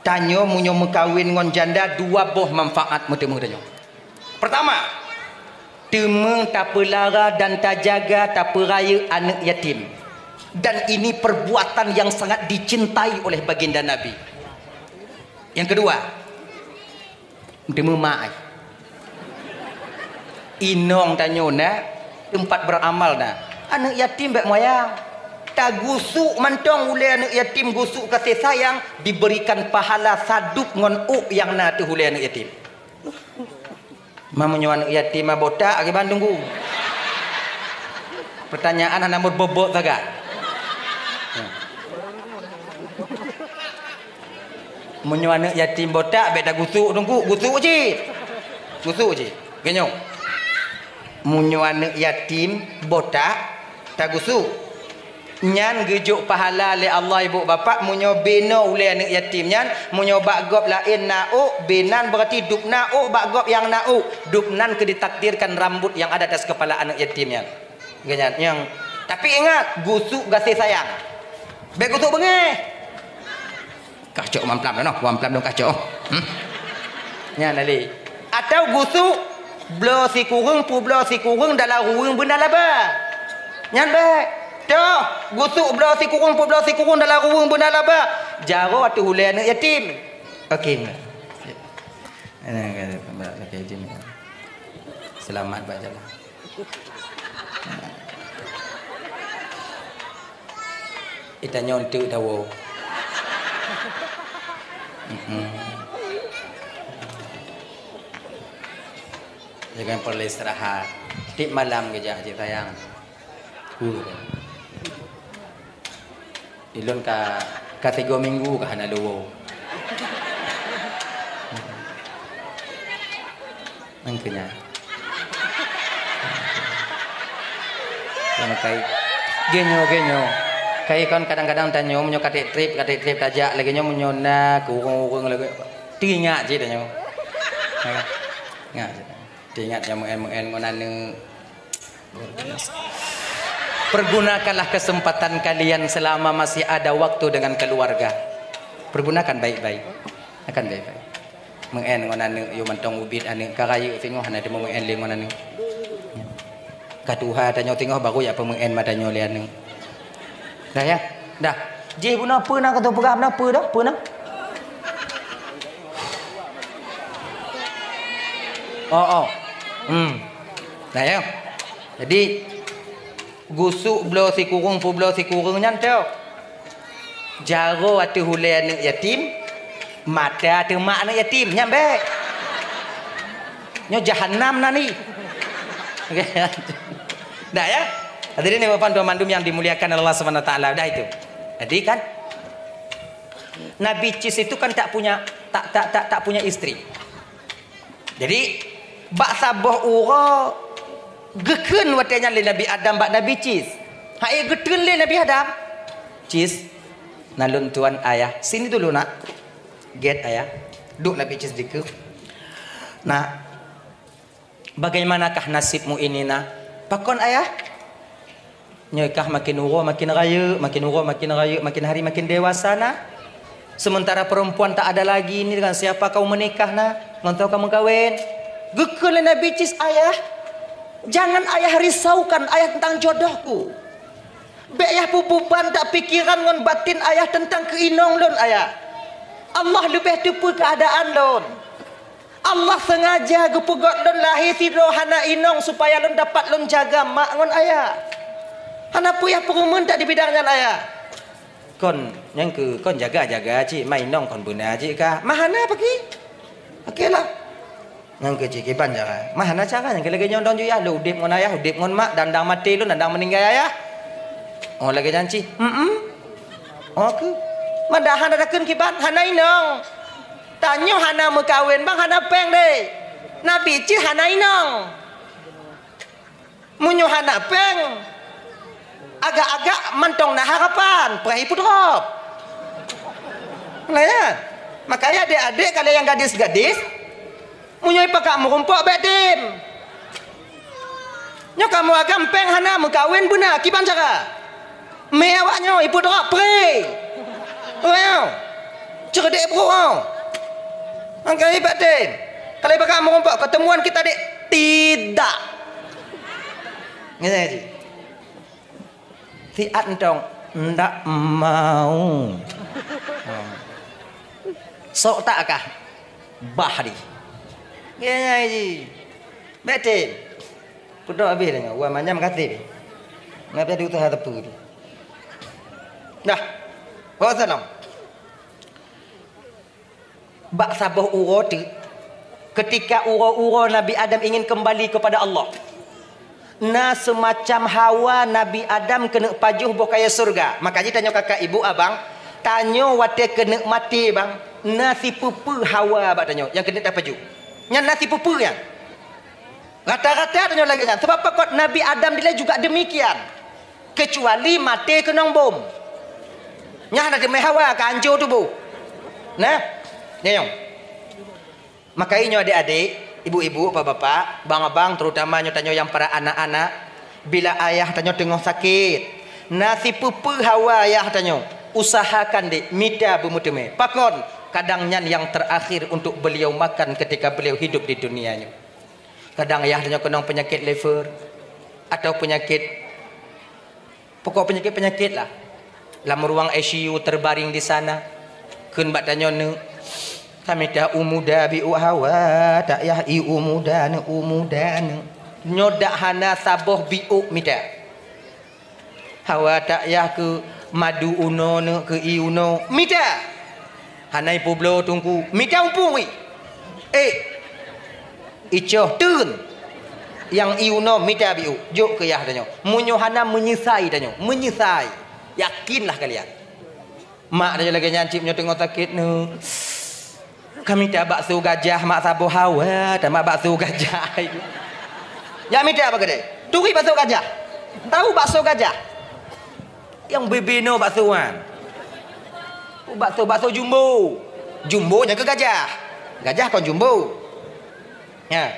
Tanyoe meunyoe meukawen ngon janda, dua boh manfaat meuteumé tanyoe. Peurtama, teumé tapeulara dan tajaga, tapeurayeuk aneuk yatim. Dan ini perbuatan yang sangat dicintai oleh baginda Nabi. Yang kedua, teumé mak ai. Inong tanyoe na, teumpat beuramal na. Aneuk yatim bèk moyang. Tagusuk mantong ulèe aneuk yatim, gusuk kasih sayang, diberikan pahala sadub ngon ôk nyang na ateueh ulèe aneuk yatim. Ma meunyoe aneuk yatim ma botak, kiban teungku. Pertanyaan hana meubobot sagai. Meunyoe aneuk yatim botak, bèk tagusuk teungku, gusuk cit. Gusuk cit. Geunyoe. Meunyoe aneuk yatim botak, tagusuk. Nyan geujok pahala lé Allah ibu bapak meunyoe binoe ulèe aneuk yatim nyan, meunyoe bak gob laén na ôk, binan beurati dub na ôk bak gob nyang na ôk, dub nan keu ditakdirkan rambut yang ada atas kepala aneuk yatim nyan. Geunyan nyang, tapi ingat, gusuk gaséh sayang. Bèk gusuk beungéh. Kacok mamplam dah noh, mamplam dong kacok. Hmm? Nyan lé. Atau gusuk bloe sikureueng peubloe sikureueng dalam ruweueng beuna laba. Nyan bèk. Toh, gusuk bloe sikureueng peubloe sikureueng dalam ruweueng beuna laba. Jaroe ateueh ulèe aneuk yatim. Oke. Selamat bak jalan. Itanyoe enteuk dawoe. Mm-mm. Jangan perlu istirahat. Tiep malam geujak cit sayang. Huh. Ilôn ka, ka tiga minggu ka hana lôn woe. Nangkeunya. Yang kai. Genyo, genyo. Kai kon kadang-kadang tanyoe, meunyoe ka trép-trép, ka trép-trép tajak lagèe nyoe, meunyoe na keu ureueng-ureueng lagèe. Teuingat cit tanyoe. Ha. Ingat cit. Teuingat nyang meu'en-meu'en ngon aneuk. Pergunakanlah kesempatan kalian selama masih ada waktu dengan keluarga. Pergunakan baik-baik. Akan baik-baik. Meu'en ngon aneuk, yue mantong ubit aneuk, ka rayeuk singoh hana teumeu'en lé ngon aneuk. Ka tuha tanyoe singoh baru jak peumeu'en mata nyoe lé aneuk. Dah ya? Dah. Jih bunoe peue na keutu peugah bunoe peue dah? Peue na? Oh, oh. Hmm. Nah ya. Jadi gusuk bloe sikureueng peubloe sikureueng nyan teuh. Jaroe ateueh ulèe aneuk yatim, mata ateueh mak aneuk yatim, nyan bèk. Nyoe jahanam nan ni. Dah ya? Hadirin yang berbahagia mandum yang dimuliakan Allah Subhanahu wa taala. Dah itu. Jadi kan Nabi Cis itu kan tak punya tak tak tak tak punya istri. Jadi bak saboh uroe geukheun watèe nyan lé Nabi Adam bak Nabi Cis. Hai geukheun lé Nabi Adam. Cis, na lôn tuan ayah. Sini dulu nak. Gèt ayah. Duek Nabi Cis dikeue. Nak, bagaimanakah nasibmu ini nak? Pakon ayah? Nyoe kah makin uroe makin rayeuk, makin uroe makin rayeuk, makin hari makin dewasa na. Sementara perempuan tak ada lagi ni, dengan siapa kau menikah na? Ngon toh kau meukawen? Geukheun lé Nabi Cis, ayah, jangan ayah risaukan ayah tentang jodohku. Bèk yah peubeban dak pikiran ngon batin ayah tentang keu inong lôn ayah. Allah leubeh teupeu keuadaan lôn. Allah sengaja geupeugöt lôn lahé sidroe hana inong supaya lôn dapat lôn jaga mak ngon ayah. Hana peue yah peureumeun that di bidang nyan ayah. Kon nyang keu kon jaga-jaga cit, ma inong kon beuna cit kah. Ma hana paki? Oke lah. Nyang keu cit kiban cara. Ma hana cara nyang keu lagèe nyoe dong ju yah, lôn udép ngon ayah, udép ngon mak, dan dang maté lôn, dan dang meuninggai ayah. Oh lagèe nyan cit. Heeh. Oh keu. Ma dah hana dakheun kiban, hana inong. Tanyoe hana meukawen bang hana péng deh. Nabi Cis hana inong. Meunyoe hana péng, agak-agak mantong na harapan, peurah ipeudrop. Nah ya. Makanya adék-adék kalian yang gadis-gadis, meunyoe ipakat meurumpok bèk tem. Nyoe kamoe agam péng hana meukawen beuna, kiban cara? Mé awak nyoe ipeudrop pré. Awak nyoe. Ceudeuk brôk nyoe. Angkai batin. Kalau ibarat meurumpok, ketemuan kita dek tidak. Ngerti? Siat entong ndak mau. Ha. Sok tak kah? Bah di. Ngerti? Batin. Kutok habéh deungon, wah manyam kasih. Ngapa diutus hal tepu tu? Dah. Wassalam. Bak saboh uroe teuk, ketika uroe-uroe Nabi Adam ingin kembali kepada Allah, na seumacam hawa Nabi Adam keuneuk pajoh boh kayèe syeuruga. Maka jih tanyoe kakak ibu abang, tanyoe watèe keuneuk maté bang, na sipeue-peue hawa bak tanyoe nyang keuneuk tapajoh. Nyan na sipeue-peue nyan. Rata-rata tanyoe lagèe nyan. Sabab pakon Nabi Adam dilèe juga demikian. Kecuali maté keunong bom. Nyan hana teumé hawa ka hancô tuboh. Nah, nyoe. Maka nyoe adék-adék, ibu-ibu, bapak-bapak, bang-abang, terutama nyoe tanyoe nyang para anak-anak, bila ayah tanyoe teungoh sakét, na sipeue-peue hawa ayah tanyoe. Usahakan dek mita beumeuteumé. Pakon? Kadang nyan nyang terakhir untuk beliau makan ketika beliau hidup di dunia nyoe. Kadang ayah tanyoe keunong peunyakét liver atau peunyakét, pokok peunyakét-peunyakét lah. Lam ruang I C U terbaring di sana. Kheun bak tanyoe, "Neuk, ka mita u muda biôk hawa, tak yah i u muda neuk, u muda neuk." Nyoe dak hana saboh biôk mita. Hawa tak yah keu madu unoe neuk, keu ie unoe mita. Hana ipeubloe teungku, mita umpung i. Eh, icoh teun. Nyang ie unoe mita biôk, jok keu yah tanyoe. Meunyoe hana, meunyeusai tanyoe, meunyeusai. Yakinlah kalian. Mak tanyoe lagée nyan cit meunyoe teungoh sakét neuk. Ka mita bakso gajah, mak saboh hawa, tamat bakso gajah. Jak mita bak keudè. Turi bakso gajah. Tahu bakso gajah? Nyang bebe noe bakso nyan. Oh, bakso, bakso jumbo. Jumbo nyang keu gajah. Gajah kon jumbo. Nya.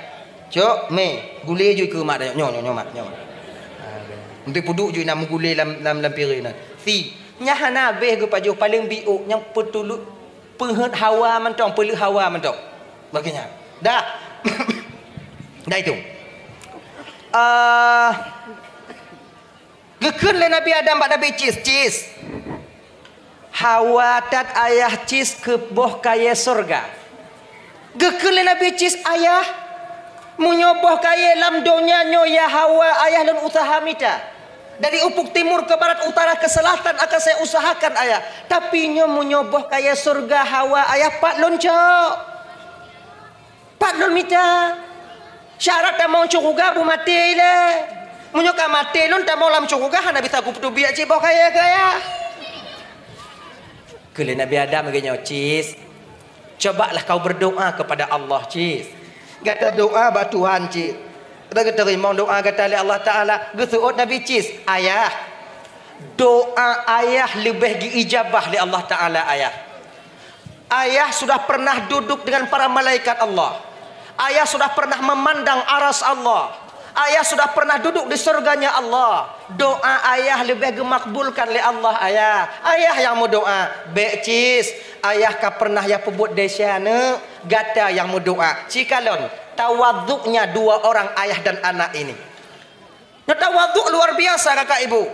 Cok, mé, gulé ju keu mak tanyoe. Nyoe, nyoe, nyoe, mak, nyoe. Untuk peuduek ju na meugulé lam, lam, lam piréng na. Si, nyan hana habéh geupajoh, paleng biôk nyang peutuluk. Peuheuet hawa mantong, peuleueh hawa mantong. Bagainyan. Dah. Dah itu. Ah, geukheun lé Nabi Adam bak Nabi Cis, "Cis, hawa that ayah Cis keu boh kayée syeuruga." Geukheun lé Nabi Cis, "Ayah, meunyoe boh kayée lam donya nyoe ya hawa, ayah lôn useuha mita. Dari ufuk timur ke barat, utara ke selatan akan saya usahakan, ayah. Tapi nyoe meunyoe boh kayée syeuruga hawa, ayah, pat lôn cok? Pat lôn mita? Syarat tamong syeuruga beumaté ilée. Meunyoe ka maté lôn tamong lam syeuruga, hana bisa kupeuteubiet cit boh kayée keu ayah." Kheun lé Nabi Adam lagée nyoe, "Cis, cobalah kau berdoa kepada Allah, Cis. Gata doa bak Tuhan, Cis. Gata geuteurimong doa gata lé Allah Taala." Geuseuôt Nabi Cis, "Ayah, doa ayah leubeh geuijabah lé Allah Taala, ayah. Ayah sudah pernah duduk dengan para malaikat Allah. Ayah sudah pernah memandang aras Allah. Ayah sudah pernah duduk di surganya Allah. Doa ayah leubeh geumakbulkan lé Allah, ayah. Ayah nyang meudoa." "Bék, Cis, ayah ka pernah ya peubuet desya, neuk. Gata nyang meudoa." Cikalon tawaduknya dua orang ayah dan anak ini. Nyoe tawaduk luar biasa, kakak ibu.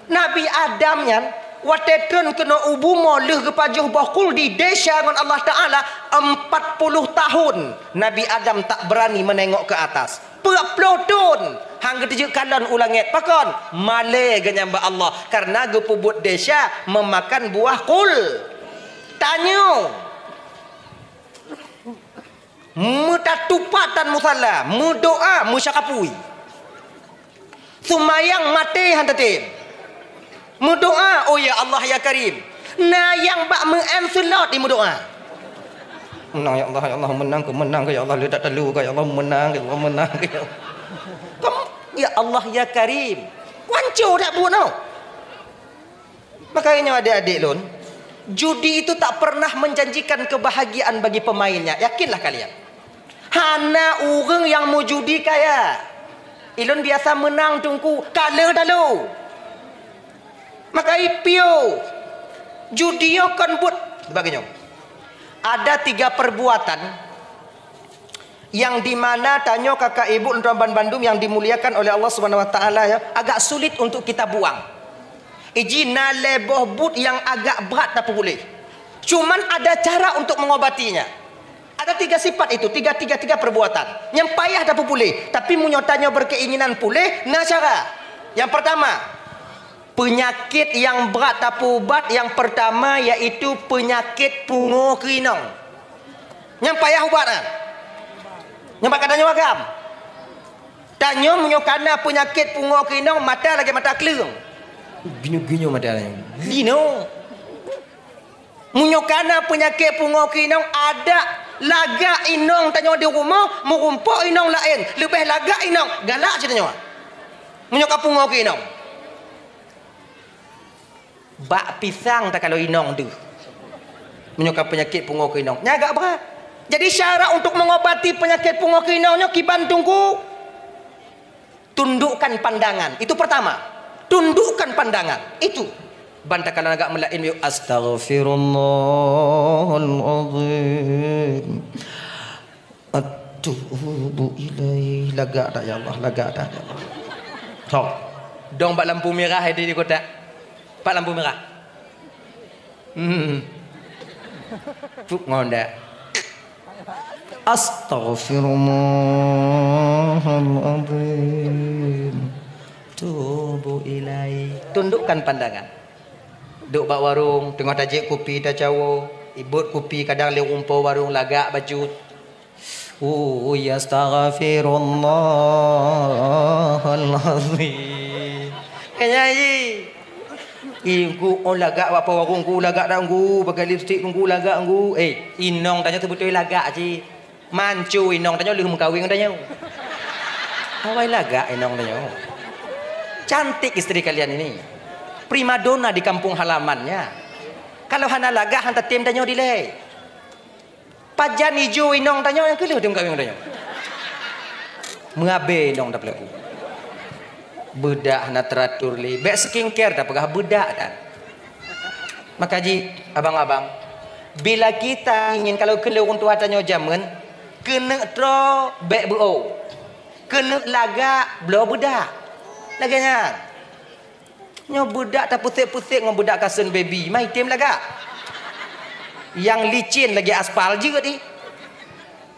Nabi Adam nyan watée treun keunoe u bumoe lheueh geupajoh boh khuldi desya ngon Allah Taala, empat puluh tahun Nabi Adam tak berani menengok ke atas. Peuet ploh thon han geuteujeuet kalon u langét. Pakon? Malée geuhnyan bak Allah karena geupeubuet desya memakan buah khul. Tanyoe. Meutatupatan musala, meudoa, meusyakapui. Seumayang maté han tatem. Meudoa, "Oh ya Allah ya Karim." Na nyang bak meu'en seulot di meudoa. "Meunang ya Allah, ya Allah, meunang keu, meunang keu ya Allah, leutak talu keu ya Allah, meunang keu ya Allah, meunang keu ya Allah." Kamu, "Ya Allah ya Karim." Kuanco dak bunoe. Maka nyoe adék-adék lôn, judi itu tak pernah menjanjikan kebahagiaan bagi pemainnya. Yakinlah kalian. Hana ureuëng nyang meujudi kaya. Ilôn biasa meunang teungku, kale dalu. Maka ipio judi nyoe kon buet bagi nyoe. Ada tiga perbuatan yang di mana tanyoe kakak ibu lôn tuan bandum yang dimuliakan oleh Allah Subhanahu Wa Taala ya, agak sulit untuk kita buang. Iji na lé boh buet nyang agak brat tapeupuléh. Cuman ada cara untuk mengobatinya. Ada tiga sifat itu, tiga, tiga, tiga perbuatan nyang payah tapeupuléh. Tapi meunyoe tanyoe berkeinginan puléh, na cara. Yang pertama, penyakit yang brat tapeuubat yang pertama yaitu penyakit pungo keu inong. Nyang payah ubat nyan. Nyang bak gata nyoe agam. Tanyoe meunyoe kana peunyakét pungo keu inong, mata lagée mata kleueng. Ginyoe-ginyoe mata nyoe. Ginyoe. Meunyoe kana peunyakét pungo keu inong, adak lagak inong tanyoe di rumoh, meurumpok inong laén, leubeh lagak inong, galak cit tanyoe. Meunyoe ka pungo keu inong. Bak pisang takalon inong deuh. Meunyoe ka peunyakét pungo keu inong, nyan agak brat. Jadi syarat untuk mengobati penyakit pungo keu inong nyoe kiban teungku. Tundukkan pandangan. Itu pertama. Tundukkan pandangan. Itu. Ban takalon lagak meulaén, yuk, "Astaghfirullahal azim. Atubu ilaih." Lagak that, ya Allah, lagak that, ya Allah. Sok. Dong bak lampu mirah di, di kotak. Bak lampu mirah. Hmm. Pup ngon dak. "Astaghfirullahalazim. Tubu ilaih." Tundukkan pandangan. Duek bak warong, teungoh tajép kupi tacawoe, ibot kupi kadang lé rumpok warong lagak bacut. "Ui, astaghfirullahalazim." Kaya ji. Ih, Teungku, oh, lagak bak warong, Teungku, lagak dak, Teungku, pakai lipstik, Teungku, lagak, Teungku. Eh, inong tanyoe seubeutôi lagak cit. Manco inong tanyoe lheueh meukawen ngon tanyoe. Awai lagak inong tanyoe. Cantik istri kalian ini. Primadona di kampung halamannya. Kalau hana lagak, han tatem tanyoe dilèe. Pajan ijo inong tanyoe nyang keu lheueh meukawen ngon tanyoe. Meuabée inong tapeuleuku. Beudak hana teratur lé. Bèk skincare tapeugah beudak tan. Maka jih, abang-abang, bila kita ingin, kalau keu lôn tuha tanyoe jameun, keuneuk troe bèk beu-o. Keuneuk lagak bloe beudak. Lagèe nyan. Nyoe beudak tapeusék-peusék ngon beudak kasen baby, ma item lagak. Nyang licin lagèe aspal jeuet ih.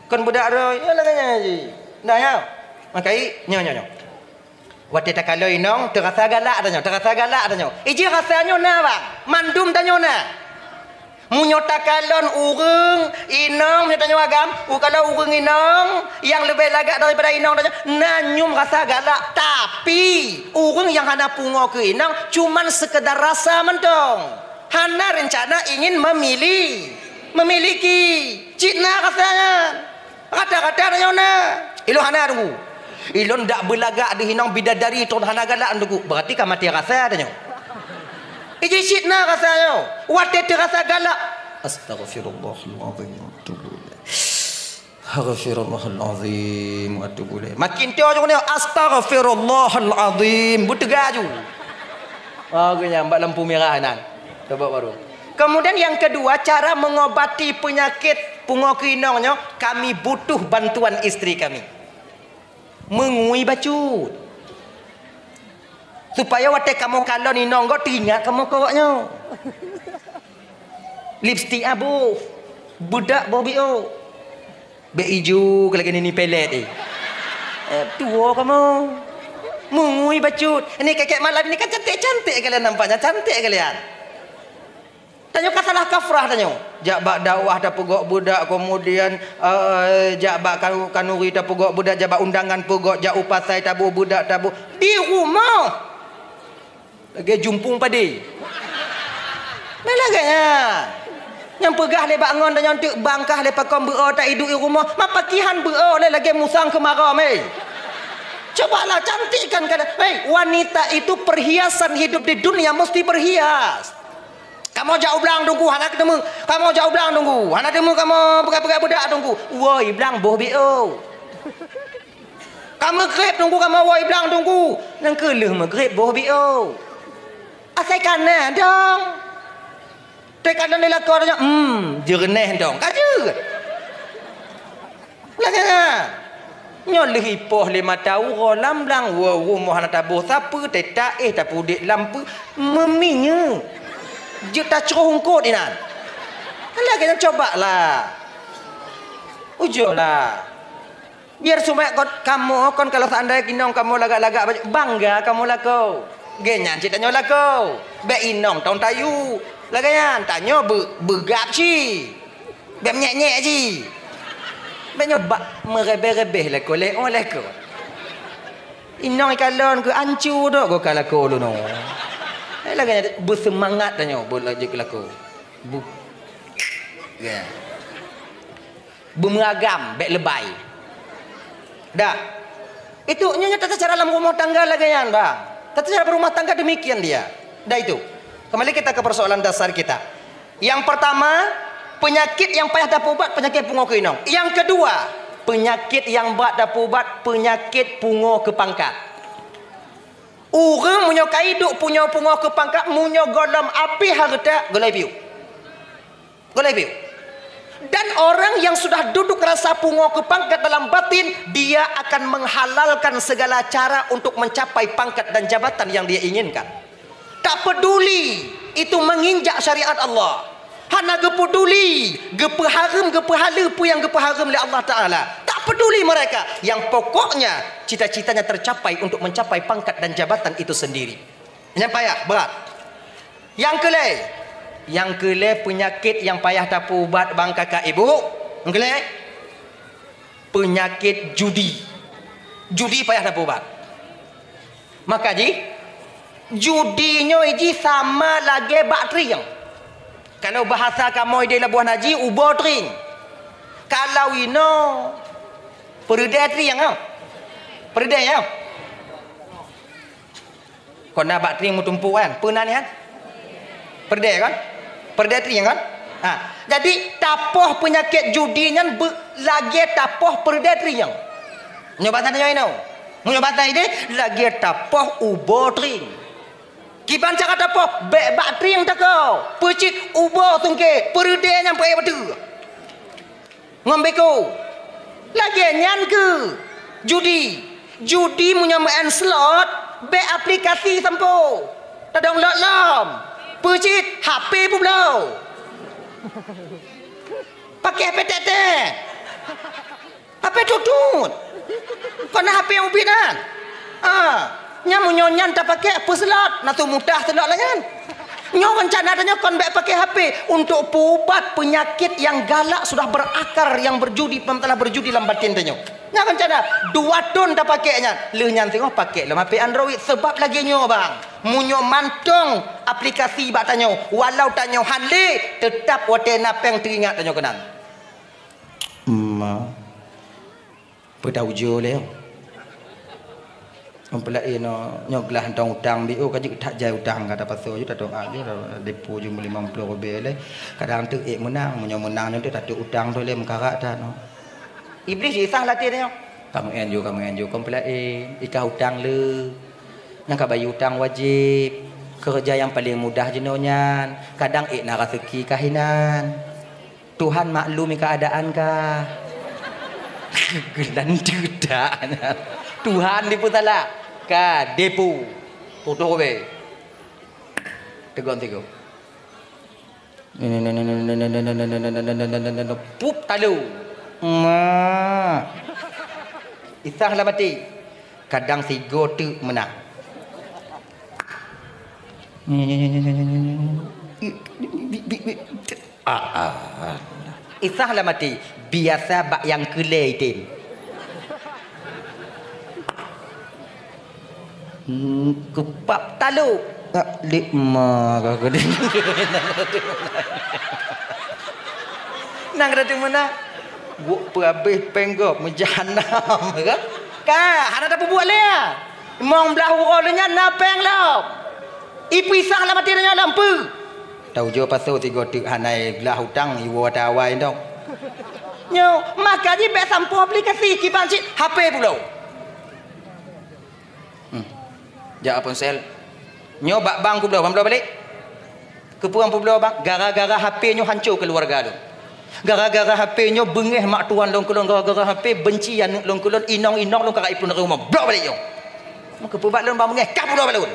Kon beudak roh, nyoe lagèe nyan jih. Nah, nyoe. Maka i, nyoe, nyoe, nyoe. Watèe takalon inong, teurasa galak tanyoe, teurasa galak tanyoe. Iji rasa nyoe na, bang. Mandum tanyoe na. Meunyoe takalon ureueng inong, meunyoe tanyoe agam, u-, kalau ureueng inong nyang leubeh lagak daripada inong tanyoe, na nyum rasa galak. Tapi, ureueng nyang hana pungo keu inong, cuman sekedar rasa mantong. Hana rencana ingin memili-, memiliki. Cit na rasa nyan. Rata-rata tanyoe na. Ilôn hana, Teungku. Ilôn dak beulagak deuh inong bidadari tron hana galak, Teungku. Berarti ka maté rasa tanyoe. Iji cit na rasa nyoe. Watèe teurasa galak. Astaghfirullahalazim wa atubu ilaih. Astaghfirullahalazim wa atubu ilaih. Makin teuh nyoe, astaghfirullahalazim. Beuteuga ju. Ah, geuh nyan bak lampu mirah nan. Coba baru. Kemudian yang kedua, cara mengobati penyakit pungo keu inong nyoe, kami butuh bantuan istri kami. Meungui bacut. Supaya watèe kamoe kalon inong gob, teuingat kamoe keu awak nyoe. Lipstik aboh, beudak boh biôh. Bèk ijo keu lagèe nini pelet, eh. Eh, tuwo kamoe. Meungui bacut. Ini kèk-kèk malam ini kan cantik-cantik kalian nampaknya, cantik kalian. Tanyoe ka salah kafrah tanyoe. Jak bak dakwah tapeugok beudak, kemudian, eh, jak bak kanu-, kanuri tapeugok beudak, jak bak undangan peugok, jak u pasai taboh beudak, taboh di rumoh. Lagèe jumpung padé. Meunan lagèe nyan. Nyang peugah lé bak ngon tanyoe teuk bangkah lé pakon beu-o ta iduek i rumoh, ma pakihan beu-o lé lagèe musang keumarô, meh. Cobalah cantikkan keadaan. Hei, wanita itu perhiasan hidup di dunia, mesti berhias. Kamoe jak u blang Teungku, hana teumé. Kamoe jak u blang Teungku, hana teumé kamoe peugah-peugah beudak Teungku. Woi, blang boh biôh. Ka meugreb Teungku, kamoe woi blang Teungku. Nyang keu lheueh meugreb boh biôh. Asai ka na dong. Teuka dong di lakoe nyoe, hmm, jeureunéh dong. Ka jeuet. Lagèe nyan. Nyoe lheueh ipoh lé mata uroe lam blang, woe rumoh hana taboh sapeue, teuta éh tapeuduek lam peue, meuminyéuk. Jeuet tacroh eungkôt inan. Lagèe nyan cobalah. Ujoe lah. Biar supaya kon, kamoe kon kalau seandai inong kamoe lagak-lagak baju, bangga kamoe lakoe. Gèt nyan cit tanyoe lakoe. Bèk inong tông tayue. Lagèe nyan, tanyoe beu-, beugab cit. Bèk menyèk-nyèk cit. Bèk nyoe bak meurebeh-rebeh lakoe lé, oh lakoe. Inong ikalon keu ancu dok goka lakoe lôn. Eh, lagèe nyan beuseumangat tanyoe buet lagèe lakoe. Bu-, ya. Beumeuragam, bèk leubay. Dah. Itu, nyoe, nyoe tata cara lam rumah tangga lagèe nyan, bah. Tata cara berumah tangga demikian dia. Dah itu. Kembali kita ke persoalan dasar kita. Yang pertama, penyakit yang payah tapeubat, penyakit pungo keu inong. Yang kedua, penyakit yang brat tapeubat, penyakit pungo keu pangkat. Ureuëng meunyoe ka iduek punyo pungoh keu pangkat, meunyoe gohlom abéh hareuta, gohlom piôh. Gohlom piôh. Dan orang yang sudah duduk rasa pungoh keu pangkat dalam batin, dia akan menghalalkan segala cara untuk mencapai pangkat dan jabatan yang dia inginkan. Tak peduli itu menginjak syariat Allah. Hana geupeduli, geupeuhareuem, geupeuhaleue peue nyang geupeuhareuem lé Allah Taala. Tak peduli mereka. Yang pokoknya cita-citanya tercapai untuk mencapai pangkat dan jabatan itu sendiri. Nyang payah, brat. Nyang keulhèe, nyang keulhèe peunyakét nyang payah tapeuubat bang kakak ibu. Nyang keulhèe, peunyakét judi. Judi payah tapeuubat. Maka jih, judi nyoe jih sama lagèe bak trieng. Kalau bahasa kamoe di Labuhan Haji, ubo trieng. Kalau inoe, peureudèe trieng, ah. Peureudèe, ya. Kon na bak trieng meutumpôk kan? Peue nan nyan? Peureudèe kan? Peureudèe trieng kan? Ha. Jadi, tapoh peunyakét judi nyan be-, lagèe tapoh peureudèe trieng. Nyoe bak tanyoe inoe. Meunyoe bak tanyoe deh, lagèe tapoh ubo trieng. Kiban cara tapoh, bèk bak trieng teuka. Peucit ubo sungkét, peureudèe nyan peuék bateue. Ngon beko. Lagèe nyan keuh judi. Judi meunyoe meu'en slot, bèk aplikasi sampoe. Tadownload lom. Peucit, H P peubloe. Pakai H P tek-tek. H P tutut. Kon na H P nyang ubit nyan. Ah, nyan meunyoe nyan tapakai peuslot, na tu mutah slot lah nyan. Nyoe rencana tanyoe kon bèk pakai H P untuk peuubat peunyakét nyang galak sudah berakar nyang berjudi, telah berjudi lam batin tanyoe. Nyan rencana dua thon tapakai nyan. Lheueh nyan singoh pakai lom H P Android sebab lagèe nyoe bang. Meunyoe mantong aplikasi bak tanyoe, walau tanyoe han lé, teutap watèe na pèng teuingat tanyoe keunan. Ma. Peue taujoe lé. Meupeulak inoe nyoe glah tong utang biôh ka jeuet that jai utang ka tapasoe ju tatong a ju depo ju limong ploh ribèe lé. Kadang teuk ék meunang, meunyoe meunang nyoe teuk tatuk utang tu lé meukarat that nyoe. Iblih jisah latih nyoe. Kamu enjoy, kamu enjoy, kamu peulak eh, ikah utang le. Nyang ka bayeue utang wajéb. Keureuja nyang paleng mudah jinoe nyan. Kadang ék na raseuki kahinan. Tuhan maklumi keuadaan kah? Geunan teudak nyan. Tuhan dipeusalah. Ka depu. Putôh be. Tegon sigoe. Pup talu. Ma. Isah lam até. Kadang sigoe teuk meunang. Ah, ah. Isah lam até, biasa bak nyang keu lhèe item. Hmm, keupap talok. Tak lik ma ka keu dia. Nang kata tu mana? Guk peurabeh péng gob meujahanam, kan? Ka, hana tapeubuet lé, ah. Mong blah uroe lé nyan na péng lom. Ipisah lam até nyoe lam peue? Taujoe pasoe sigoe teuk hana blah utang iwoe ata awai dong. Nyoe, maka jih bèk sampoe aplikasi kiban cit H P pulo. Hmm. Jak ponsel. Nyoe bak bank kubloe, ban bloe balek. Keupeue han peubloe bang? Gara-gara H P nyoe hanco keuluwarga lôn. Gara-gara H P nyoe beungéh mak tuan lôn keu lôn, gara-gara H P beunci aneuk lôn keu lôn, inong-inong lôn ka rayeuk peuneureuh rumoh. Bloe balek nyoe. Keupeue bak lôn bang beungéh, ka peubloe bak lôn.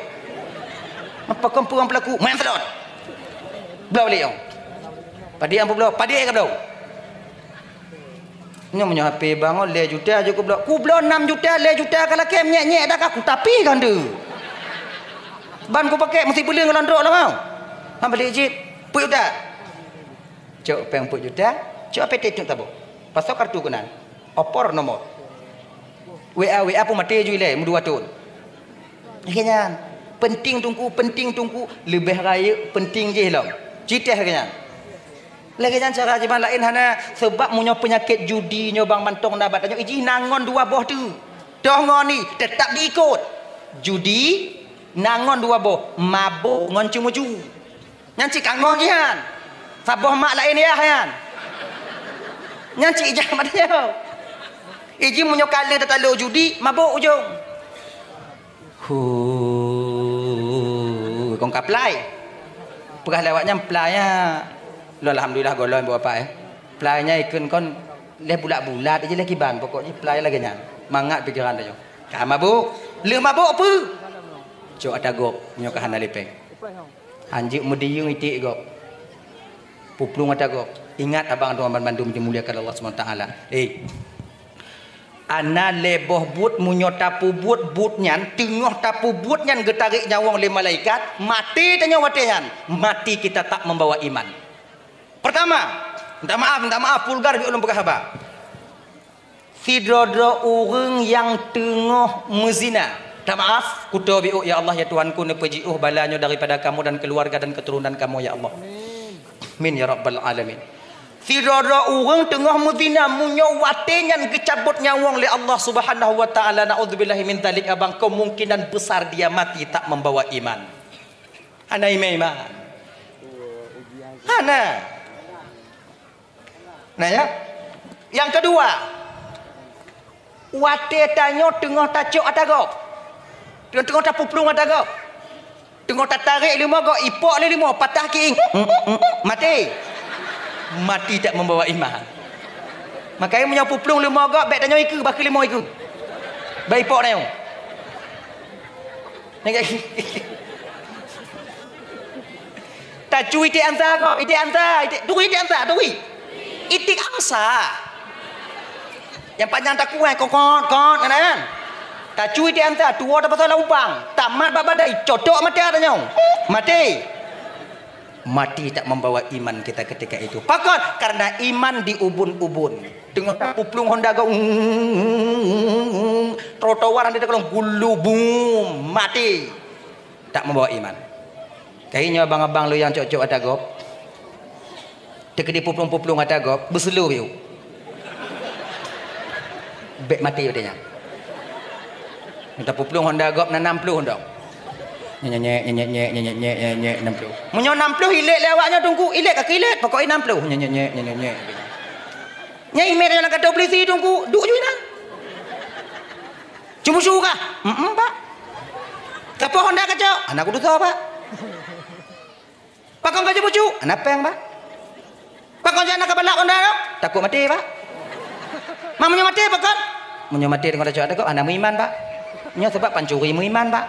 Pakon peue han peulaku? Main seulot. Bloe balek nyoe. Padé han peubloe, padé ka bloe. Nyoe meunyoe H P bangon lhèe juta jeuet kubloe. Kubloe nam juta, lhèe juta ka lakèe, nyèk-nyèk dah ka kutapi gande. Ban kupakék meusibeuleueng ngon lôn trok lom. Han balek jeuet, peuet juta. Cok péng peuet juta, cok H P teuh saboh. Pasoe kartu keunan. Opor nomor. W A, W A pun maté ju ilèe, meudua thon. Lagèe nyan, penting teungku, penting teungku, leubeh rayeuk penting jih lom. Citèh lagèe nyan. Lagèe nyan cara jiban laén hana, sabab meunyoe peunyakét judi nyoe bang mantong na bak tanyoe, ijih na ngon dua boh teuk. Toh ngon ni, teutap diikot. Judi na ngon dua boh, mabök ngon ceumeucue. Nyan cit ka ngon jih nyan. Saboh mak laén yah nyan. Nyan cit ijak bak tanyoe. Ijih meunyoe ka lheueh tatalo judi, mabök ujong. Hu. Kong ka plai. Peugah lé awak nyan plai nyan. Lôn alhamdulillah gohlom bapak eh. Plai nyan ikheun kon lé bulat-bulat je lé kiban, pokok jih plai lagèe nyan. Mangat pikiran tanyoe. Ka mabök. Lheueh mabök peue? Cok ata gob nyoe ka hana lipèng. Hanjeuet meudiyeueng iték gob. Puplueng ata gob. Ingat abang droe banmandum dimuliakan Allah Subhanahu Wa Taala. Eh. Ana lhèe boh buet, meunyoe tapeubuet buet nyan, teungoh tapeubuet nyan geutarek nyawöng lé malaikat, maté tanyoe watèe nyan, mati kita tak membawa iman. Pertama, minta maaf, minta maaf, vulgar jeuet ulôn peugah haba. Sidroe-droe ureueng nyang teungoh meuzina. Minta maaf, kutoe biôh, ya Allah, ya Tuhanku, neupeujiôh bala nyoe daripada kamoe dan keuluwarga dan keuturonan kamoe, ya Allah. Amin, ya Rabbal Alamin. Sidroe-droe ureueng teungoh meuzina, meunyoe watèe nyan geucabot nyawöng lé Allah Subhanahu wa Taala, naudzubillahi min dzalik, abang, kemungkinan besar dia mati tak membawa iman. Hana iman-iman. Hana. Nah, ya. Nyang keudua, watèe tanyoe teungoh tacok ata gob. Teungoh, teungoh tapuplueng ata gob. Teungoh tatarek leumo gob, ipok lé leumo, patah kieng. Maté. Mati tak membawa iman. Makanya meunyoe puplueng leumo gob, bèk tanyoe ikeue, bah keu leumo ikeue. Bah ipok tanyoe. Tacui iték ansa ko, iték ansa, iték, turi iték ansa, turi. Iték ansa. Nyang panyang takuai, kokot, kot, kan? Tacui iték ansa, tuwoe tapasoe lam ubang. Tamat bak badai, cotok mata tanyoe. Maté. Mati tak membawa iman kita ketika itu. Pakon? Karena iman diubun-ubun. Teungoh tapuplueng honda go, trotoar di takalon gulu, bum, mati. Tak membawa iman. Kayém nyoe abang-abang lôn nyang cok-cok ata gob. Teukeudi puplueng-puplueng ata gob, beuseulo yuk. Bèk maté watèe nyan. Minta puplueng honda gob na nam ploh dong. Nyenyek, nyenyek, nyenyek, nyenyek, nyenyek, nyenyek, nam ploh. Meunyoe nam ploh ilét lé awak nyoe teungku, ilét ka ilét, pokok nam ploh. Nyenyek, nyenyek, nyenyek, nyenyek. Nyan imé nyan ka teuh polisi teungku, duek ju inan. Cuma suka. Heeh, Pak. Kapoh honda kacok. Anak kudu tho, Pak. Pakon ka jibucu? Hana péng, Pak. Pakon jak na ka balap honda tu? Takot maté, Pak. Mak meunyoe maté, pakon? Meunyoe maté deungon tacok takot, hana meuiman, Pak. Nyoe sabab pancuri meuiman, Pak.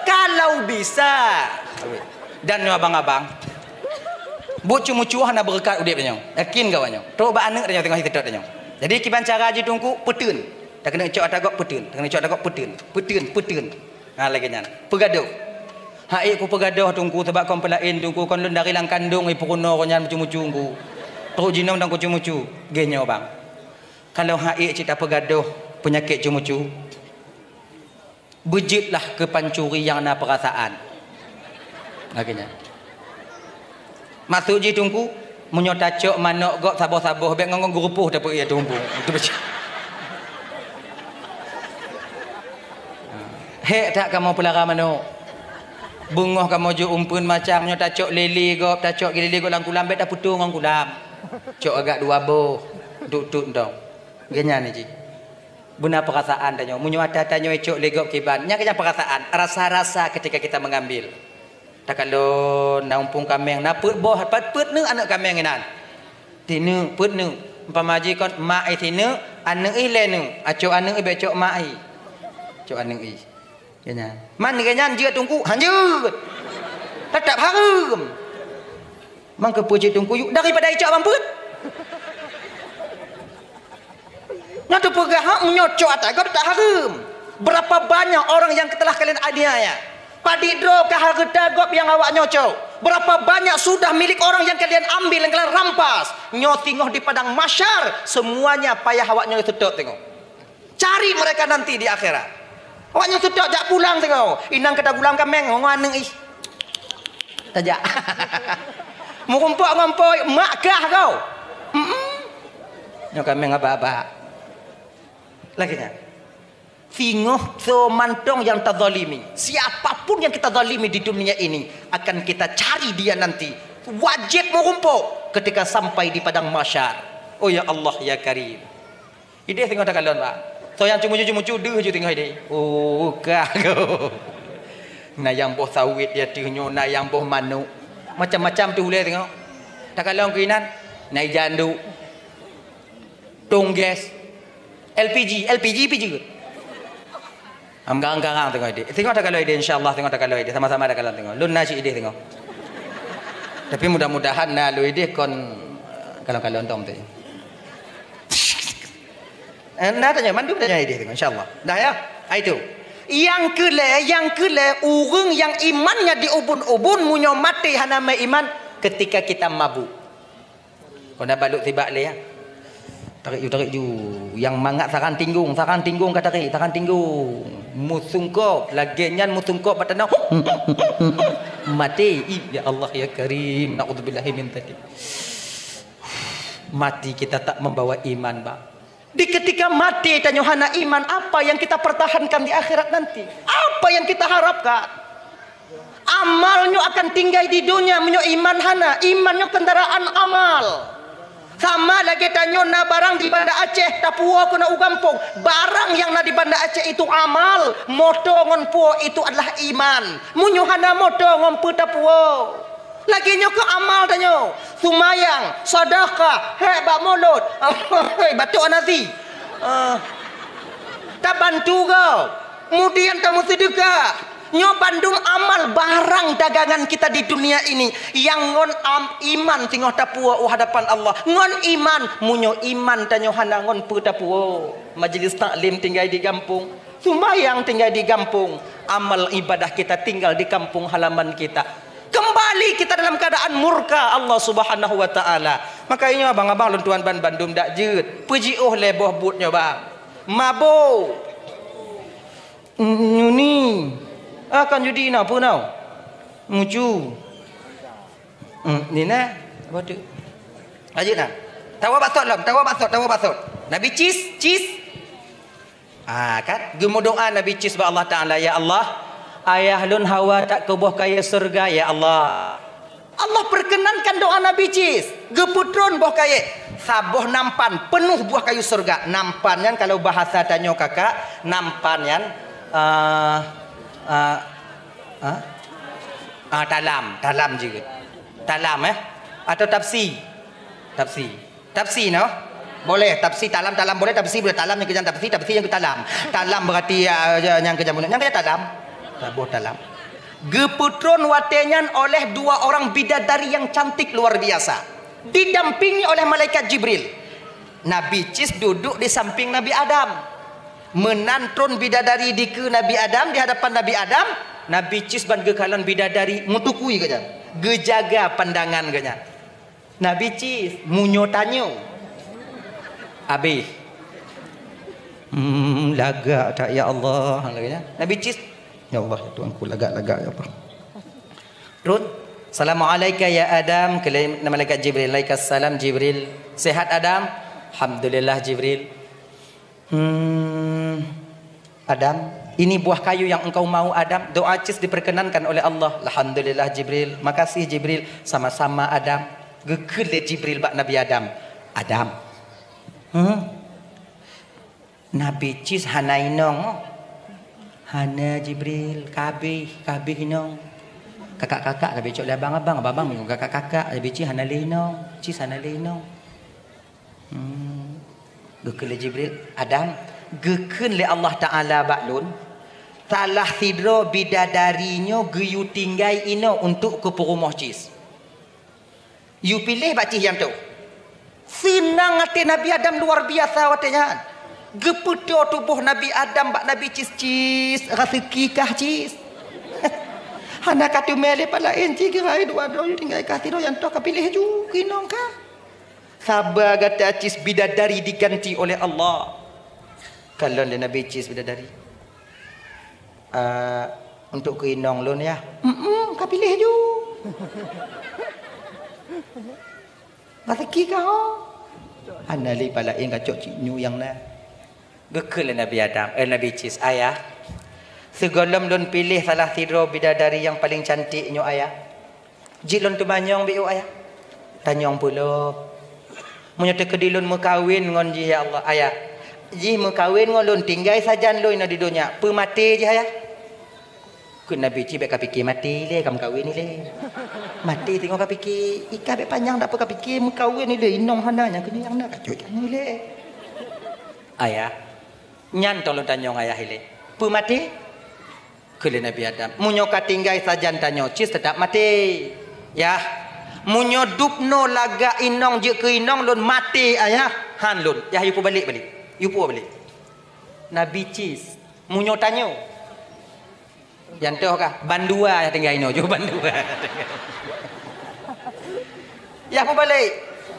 Kalau bisa. Dan nyoe abang-abang, buet ceumucu hana beureukat udeb tanyoe. Yakin keu awak nyoe. Trok bak aneuk tanyoe teungoh jiseutôt tanyoe. Jadi kiban cara jih teungku, peuteun. Takeuneuk cok ata gob peuteun, takeuneuk cok ata gob peuteun, peuteun, peuteun. Ha lagèe nyan. Peugadôh. Hai ku peugadôh teungku, sabab kon peulaén teungku, kon lôn dari lam kandông i peurunoe nyan ceumucu teungku. Trok jinom dan ku ceumucu. Geuh nyoe bang. Kalau hai cit tapeugadôh peunyakét ceumucu, beujeuetlah keu pancuri nyang na peurasaan. Lagèe nyan. Maksud jih teungku, meunyoe tacok manok gob saboh-saboh, bèk ngon-ngon geurupoh tapeuék teungku. Itu beujeuet. Hék that kamoe peulara manok. Beungoh kamoe jok umpeuen macam, meunyoe tacok lélé gob, tacok lélé gob lam kulam, bèk tapeutô ngon kulam. Cok agak dua boh, duek-duek dong. Geuh nyan jih. Beuna peurasaan tanyoe. Meunyoe ata tanyoe icok lé gob kiban, nyan keujang peurasaan, rasa-rasa ketika kita mengambil. Takalon na umpung kaméng, na peuet boh, pat peuet neuk aneuk kaméng inan. Tineuk, peuet neuk. Umpama jih kon mak i tineuk, aneuk i lhèe neuk. Acok aneuk i bèk cok mak i. Cok aneuk i. Geuh nyan. Man geuh nyan jeuet teungku, han jeuet. Teutap hareuem. Mangkeupeue cit teungku yuk daripada icok bang peuet. Nyan teupeugah hak meunyoe cok ata gob tak hareuem. Berapa banyak orang yang telah kalian aniaya? Padit droe ka hareuta gob nyang awak nyoe cok. Berapa banyak sudah milik orang yang kalian ambil, yang kalian rampas? Nyoe singoh di padang mahsyar, semuanya payah awak nyoe seutôt singoh. Cari mereka nanti di akhirat. Awak nyoe seutôt jak pulang singoh. Inong ka tagulam kaméng ngon aneuk ih. Tajak. Meurumpok ngon po mak kah kau. Mm-mm. Nyoe kaméng abak-abak. Lagèe nyan. Singoh soe mantong nyang tazalimi. Siapapun yang kita zalimi di dunia ini akan kita cari dia nanti. Wajib meurumpok ketika sampai di padang mahsyar. Oh ya Allah ya Karim. Idéh singoh takalon, Pak. Toh nyang ceumucu-ceumucu deuh ju teungoh ideh. Oh, ka. Na nyang boh sawit di ateueh nyoe, na nyang boh manok. Macam-macam teuh ulèe teungoh. Takalon keuinan, na ija anduk. Tong gas. L P G, L P G pi jeuet. Am garang-garang teungoh ideh. Teungoh takalon ideh, insya Allah teungoh takalon ideh. Sama-sama takalon teungoh. Lôn na cit ideh teungoh. Tapi mudah-mudahan na lôn ideh kon, eh, kalon-kalon tom tu. Eh, na tanyoe, mandum tanyoe ideh teungoh, insya Allah. Dah ya? Ha, itu. Nyang keulhèe, nyang keulhèe, ureueng nyang imannya diubun-ubun, meunyoe maté hana meuiman, ketika kita mabuk. Kon na balut sibak lé, ya. Tarék ju, tarék ju. Nyang mangat saran tinggong, saran tinggong ka tarék, saran tinggong. Meusungkop, lagèe nyan meusungkop bak tanoh. Maté. Ih, ya Allah, ya Karim. Na'udzubillahi min dzalik. Mati kita tak membawa iman, Bang. Di ketika maté tanyoe hana iman, apa yang kita pertahankan di akhirat nanti? Apa yang kita harapkan? Amal nyoe akan tinggai di dunia meunyoe iman hana. Iman nyoe kendaraan amal. Sama lagèe tanyoe na barang di Banda Aceh, tapuwoe keunoe u gampông. Barang nyang na di Banda Aceh itu amal, moto ngon puwoe itu adalah iman. Meunyoe hana moto ngon peue tapuwoe? Lagèe nyoe keuh amal tanyoe. Seumayang, sedekah, hék bak mulod. Batuk hana sie. Ah. Tabantu gob. Kemudian tameuseudeukah. Nyoe bandum amal barang dagangan kita di dunia ini. Nyang ngon am-, iman singoh tapuwoe u hadapan Allah. Ngon iman, meunyoe iman tanyoe hana ngon peue tapuwoe. Majlis taklim tinggai di gampông. Sumbayang tinggai di gampông, amal ibadah kita tinggal di kampung halaman kita. Kembali kita dalam keadaan murka Allah Subhanahu wa Ta'ala. Maka inyoe abang-abang lôn tuan ban bandum dak jeuet. Peujiôh lé boh buet nyoe bang. Mabo. Nyuni. Akan judi na peue nau? Mucu. Hmm, ni na. Apa tu? Ajeut na. Tawa baksot lom, tawa baksot, tawa baksot. Nabi cis, cis. Ah, kan? Geumeudoa Nabi cis bak Allah Taala, "Ya Allah, ayah lôn Hawa tak keu boh kayèe syeuruga, ya Allah." Allah perkenankan doa Nabi cis. Geupeutron boh kayèe. Saboh nampan peunoh buah kayu syeuruga. Nampan nyan kalau bahasa tanyoe kakak, nampan nyan, ah, ah, ah, ah, talam, talam jeuet. Talam, eh? Atau tapsi? Tapsi. Tapsi noh? Boleh, tapsi talam, talam boleh, tapsi boleh, talam nyang keujan tapsi, tapsi nyang keu talam. Talam berarti, ya, ya, nyang keujan bunoe. Nyang keujan talam. Taboh talam. Geupeutron watèe nyan oleh dua orang bidadari yang cantik luar biasa. Didampingi oleh malaikat Jibril. Nabi cis duduk di samping Nabi Adam. Meunan tron bidadari dikeue Nabi Adam, di hadapan Nabi Adam, Nabi cis ban geukalon bidadari meutukui geuh nyan. Geujaga pandangan geuh nyan. Nabi cis, meunyoe tanyoe. Abéh. Hmm, lagak that, ya Allah. Lagak nyan. Nabi cis, "Ya Allah, ya Tuhanku, lagak-lagak, ya Allah." Tron, "Assalamualaika ya Adam," kheun lé malaikat Jibril. "Alaikas salam, Jibril." "Sehat, Adam?" "Alhamdulillah, Jibril." Hmm, Adam, ini buah kayu yang engkau mau, Adam. Doa cis diperkenankan oleh Allah. Alhamdulillah, Jibril. Makasih, Jibril. Sama-sama, Adam. Geukheun lé Jibril bak Nabi Adam. Adam. Hmm? Nabi cis hana inong. Hana, Jibril. Kabeh, kabeh inong. Kakak-kakak, kabeh cok lé abang-abang. Abang-abang meunyoe kakak-kakak. Nabi cis hana lé inong. Cis hana lé inong. Hmm. Geukheun lé Jibril, Adam, geukheun lé Allah Taala bak lôn, salah sidroe bidadari nyoe geuyue tinggai inoe untuk keu peurumoh cis. Yue piléh bak cis nyang toh. Seunang até Nabi Adam luar biasa watèe nyan. Geupeutô tuboh Nabi Adam bak Nabi cis, "Cis, raseuki kah, cis?" "Hana ka teumé lé pat laén, cis, kira dua droe tinggai kah sidroe nyang toh, ka piléh ju keu inong kah." Saba gata cis, bidadari diganti oleh Allah. Kalon lé Nabi cis bidadari. "Ah, untuk keu inong lôn ya." "Mm-mm, ka piléh ju." "Raseuki kah ho?" "Hana lé pat laén, kacok cit nyoe nyang na." Geukheun lé Nabi Adam, eh, Nabi cis, "Ayah, sigohlom lôn piléh salah sidroe bidadari nyang paleng cantik nyoe, Ayah. Jeuet lôn teumanyong beu, Ayah." "Tanyong peue lom?" "Meunyoe teukeudi lôn meukawen ngon jih, ya Allah, Ayah, Jih meukawen ngon lôn, tinggai sajan lôn inoe di donya. Peu maté jih ayah? Kheun Nabi Idris, "Bèk ka pike maté ilèe, ka meukawen ilèe. Maté teungoh ka pike, ikah bèk panyang, dak peue ka pike meukawen ilèe, inong hana nyang keunong nyang na, ka jeuet tanyoe ilèe." "Ayah, nyan tong lôn tanyong ayah ilèe. Peu maté?" Kheun lé Nabi Adam, "Meunyoe ka tinggai sajan tanyoe, cit teutap maté. Yah, meunyoe dubnoe lagak inong jeuet keu inong lôn maté, ayah, han lôn. Yah, yue peubalek, balek. Yue peubalek." Nabi Idris, meunyoe tanyoe. Nyang toh kah? Bandua yah tinggai inoe, jeuet bandua. Yah peubalek.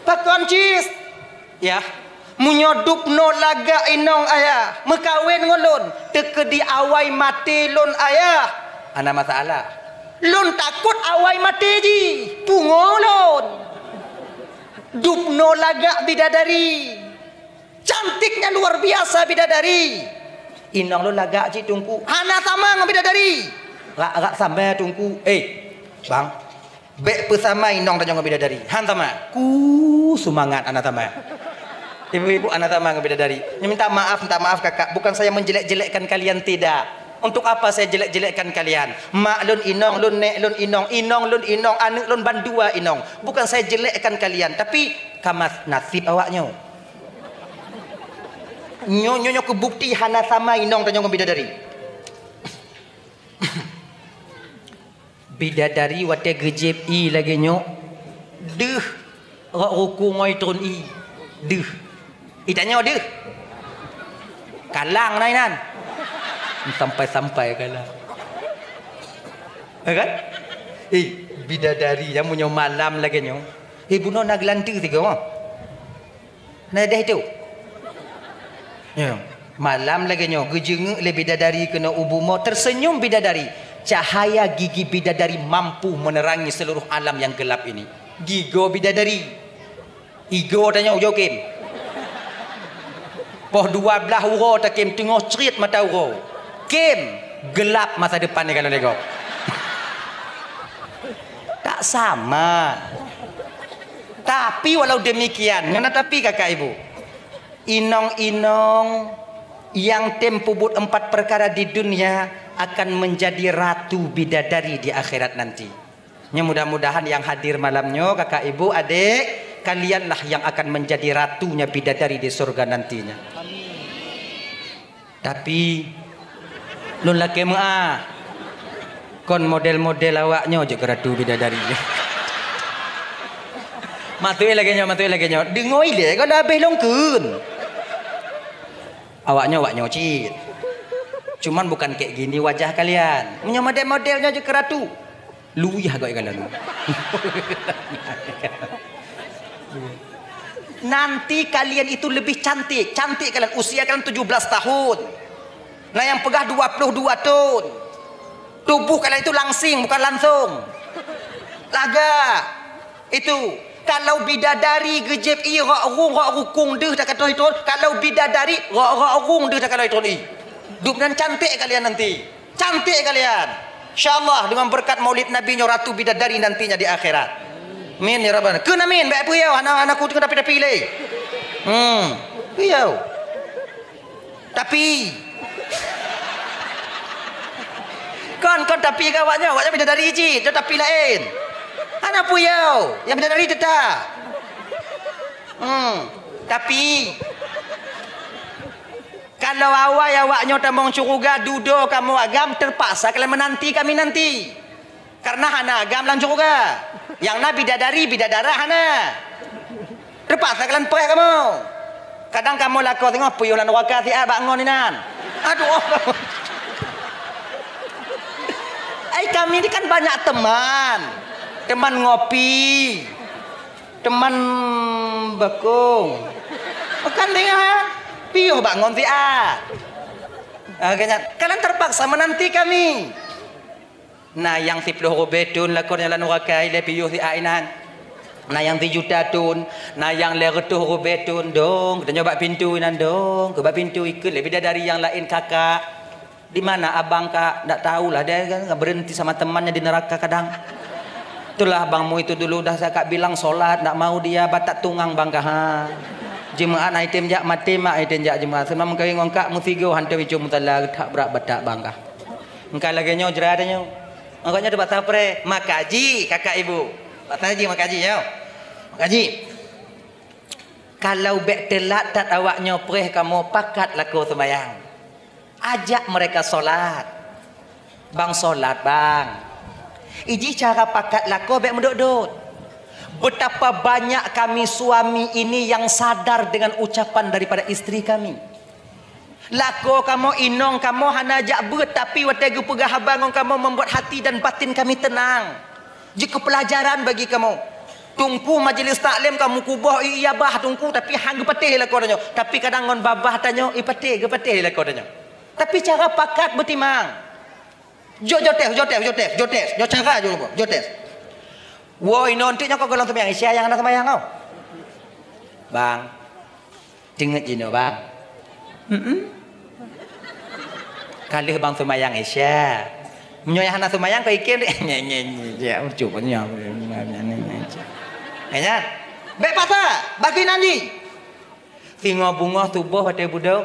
Pakon cit? Yah, meunyoe dubnoe lagak inong ayah, meukawen ngon lôn, teukeudi awai maté lôn ayah, hana masalah. Lôn takot awai maté jih, pungo lôn. Dubnoe lagak bidadari. Cantiknya luar biasa bidadari. Inong lôn lagak cit Teungku. Hana sama ngon bidadari. Rak-rak sama Teungku. Eh, bang, bèk peusama inong tanyoe ngon bidadari. Han sama. Ku seumangat hana sama. Ibu-ibu hana sama ngon bidadari. Minta maaf, minta maaf kakak. Bukan saya menjelek-jelekkan kalian, tidak. Untuk apa saya jelek-jelekkan kalian? Mak lôn inong, lôn nèk lôn inong, inong lôn inong, aneuk lôn bandua inong. Bukan saya jelekkan kalian, tapi ka mas-, nasib awaknyoe. Nyoe, nyoe, nyoe keu bukti hana sama inong tanyoe ngon bidadari. Bidadari watèe geujieb ié lagèe nyoe, deuh rot rukung ngon itrôn ié. Deuh. Itanyoe deuh. Kalang na inan. Sampai-sampai kalang. Ya kan? Eh, bidadari nyang meunyoe malam lagèe nyoe. Eh, bunoe na geulanteu sigoe. Na deh tu. Ya. Malam lagèe nyoe, geujeungeuk lé bidadari keunoe u bumoe, tersenyum bidadari. Cahaya gigi bidadari mampu menerangi seluruh alam yang gelap ini. Gigoe bidadari. Igoe tanyoe ujoe kém. Poh dua blaih uroe takem teungoh crit mata uroe. Kém, gelap masa depan ni kalau lé gob. Tak sama. Tapi walau demikian, ngon tapi kakak ibu. Inong-inong nyang tem peubuet empat perkara di dunia akan menjadi ratu bidadari di akhirat nanti. Nyoe mudah-mudahan nyang hadir malam nyoe, kakak, ibu, adek, kalianlah yang akan menjadi ratunya bidadari di surga nantinya. Tapi, lôn lakèe meu'ah. Kon model-model awak nyoe jeuet keu ratu bidadari. Maté lagèe nyoe, maté lagèe nyoe. Deungoe ilèe kon habéh lôn kheun. Awak nyoe, awak nyoe cit. Cuman bukan kayak gini wajah kalian. Meunyoe model-model nyoe jeuet keu ratu. Luyah gok ikalon. Nanti kalian itu lebih cantik. Cantik kalian, usia kalian tujuh belas tahun. Nah, yang peugah dua puluh dua tahun. Tubuh kalian itu langsing, bukan langsung. Lagak. Itu. Kalau bidadari geujieb ié rot rung, rot rukung deuh takatoh itrôn, kalau bidadari rot, rot rung deuh takatoh itrôn ié. Dum nan cantik kalian nanti. Cantik kalian. Insya Allah dengan berkat Maulid Nabi nyoe ratu bidadari nantinya di akhirat. Amin ya rabbal. Kheun amin, bèk peuyeuh, hana, hana kuteung tapi-tapi lé. Hmm. Peuyeuh. Tapi. Kon, kon tapi keu awaknyan, awaknyan bidadari cit, tapi laén. Hana peuyeuh, nyang bidadari teutap. Hmm. Tapi. Kalau awai awaknyoe tamong syeuruga, dudoe kamoe agam, teupaksa kalian meunanti kami nanti. Karena hana agam lam syeuruga. Nyang na bidadari, bidadara hana. Teupaksa kalian preh kamoe. Kadang kamoe lakoe singoh piôh lam nuraka siat bak ngon inan. Aduh. Ai kami ni kan banyak teman. Teman ngopi. Teman bakong. Kan dengar, piôh bak ngon siat. Ah, kalian terpaksa menanti kami. Na nyang siplôh rubée thon lakoe nyan lam nuraka ilée piôh siat inan. Na nyang sijuta thon, na nyang lhée reutôh rubée thon, dong, geutanyoe bak pintoe inan, dong, keu bak pintoe ikheun lé bidadari nyang laén, "Kakak, di mana abang, Kak?" "Ndak tahulah, dia kan berhenti sama temannya di neraka kadang. Itulah abangmu itu dulu, dah saya Kak bilang sholat, ndak mau dia, batak tungang bang Kak, ha." Jeumaat na item jak maté mak item jak jeumaat. Seunang meukawen ngon kak meusigoe hantom icue musala geutak brat batak bangkah. Engka lagée nyoe jra tanyoe. Engka nyoe teupat sapré, makaji kakak ibu. Pat saji makaji nyoe. Makaji. Kalau bék teulat that awak nyoe preh kamoe pakat lakoe seumayang. Ajak mereka sholat. Bang sholat bang. Iji cara pakat lakoe bék meudot-dot. Betapa banyak kami suami ini yang sadar dengan ucapan daripada istri kami. Lakoe kamoe inong kamoe hana jak beuet tapi watée geupeugah haba ngon kamoe membuat hati dan batin kami tenang. Jeuet keu peulajaran bagi kamoe. Teungku majelis taklim kamoe kuboh iya bah teungku tapi han geupatéh lakoe tanyoe. Tapi kadang ngon babah tanyoe ipatéh geupatéh lakoe tanyoe. Tapi cara pakat beutimang. Jok jotes, jotes, jotes, jotes. Jok cara jok jotes. Woi non tik nyang kau golang sembahyang Isya yang hana sembahyang kau. Bang. Teungeut jinoe bang. Heeh. Ka lheueh bang seumayang Isya. Meunyoe hana seumayang kau ikem deh. Nye nye nye. Ya ucup nyoe. Nyan. Bék paksa, bagi nanti. Singoh beungoh suboh watée budok.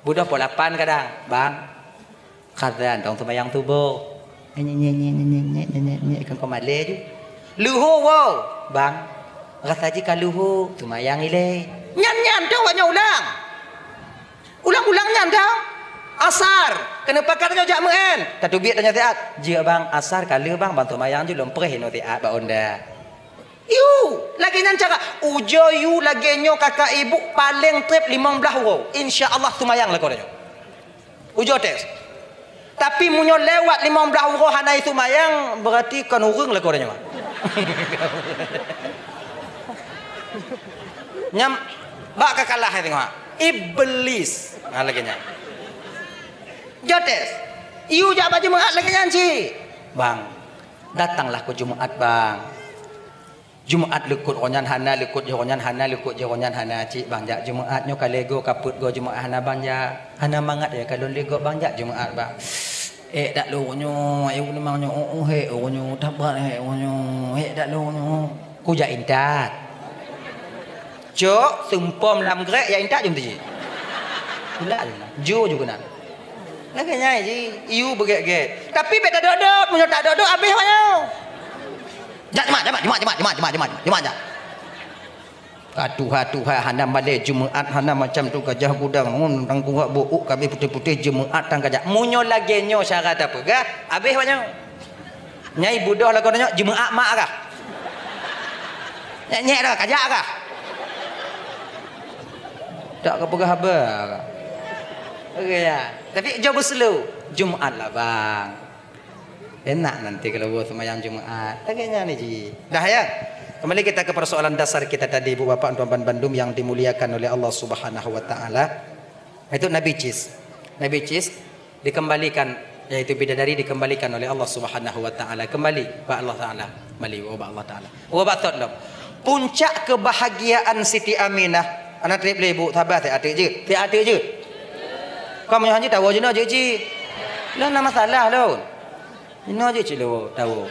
Budok pukul lapan kadang, bang. Khazan dong seumayang suboh. Nyek nyek nyek nyek nyek nyek nyek nyek nyek kong kong malée ju. Luho woe, bang. Rasa jih ka luho, seumayang ilée. Nyan nyan tu awak nyoe ulang. Ulang-ulang nyan dah. Asar, keuneuk pakat nyoe jak meu'en. Tateubiet tanyoe siat. Jeuet bang, asar ka lheueh bang, bang seumayang ju lom preh inoe siat bak onda. Yu, lagée nyan cara. Ujoe yu lagée nyoe kakak ibu paleng treb limong blaih uroe. Insya Allah seumayang lakoe nyoe. Ujoe tes. Tapi meunyoe lewat limong blaih uroe hana iseumayang, berarti kon ureuëng lakoe nyoe. Nyam bak ka kalah tengok. Iblis. Ha lagée nyan. Jotes. Iyu jak bak Jumaat lagée nyan cit. Bang, datanglah ke Jumaat, bang. Jumaat leukot ronyan hana, leukot jih ronyan hana, leukot jih ronyan hana. Cik bang jak Jumaat nyoe ka lego ka peuet go Jumaat hana bang jak. Hana mangat ya ka lôn lego bang jak Jumaat bang. Eh dak lôn nyoe, ayo memang nyoe, oh, oh, hek oh nyoe, tabat hek oh nyoe, hek dak lôn nyoe. Ku jak intat. Cok, seumpom lam grek ya intat jom tiji. Pula ju ju ju kena. Lagée nyan ji, iyu beugét-gét. Tapi bék tadot-dot, meunyoe tadot-dot abéh awak nyoe. Jak, jeumah, jeumah, jeumah, jak. Ka tuha-tuha hana malée Jumaat, hana macam tu gajah gudang, ngon tangkurak buuk kabeh putéh-putéh Jumaat tan kajak. Meunyoe lagée nyoe syarat tapeugah, abéh awak nyoe. Nyai budoh lagoe nyoe Jumaat mak kah? Nyek-nyek dah, kajak kah? Tak ka peugah haba kah? Oke ya. Tapi jaweueb slow. Jumaat lah bang. Enak nanti kalau buat sembahyang Jumaat. Lagée nyan ni ji. Dah ya. Kembali kita ke persoalan dasar kita tadi, Ibu Bapak, tuan-tuan bandum yang dimuliakan oleh Allah Subhanahu wa taala. Itu Nabi Cis. Nabi Cis dikembalikan, yaitu bidadari dikembalikan oleh Allah Subhanahu wa taala. Kembali bak Allah taala. Kembali bak Allah taala. Wa bak thot lom. Puncak kebahagiaan Siti Aminah. Anak trip le ibu sabar, saya atik je. Saya atik je. Kamu hanya tahu je nak je ji. Lah nama salah lon. Ino je cit leuwo tawo.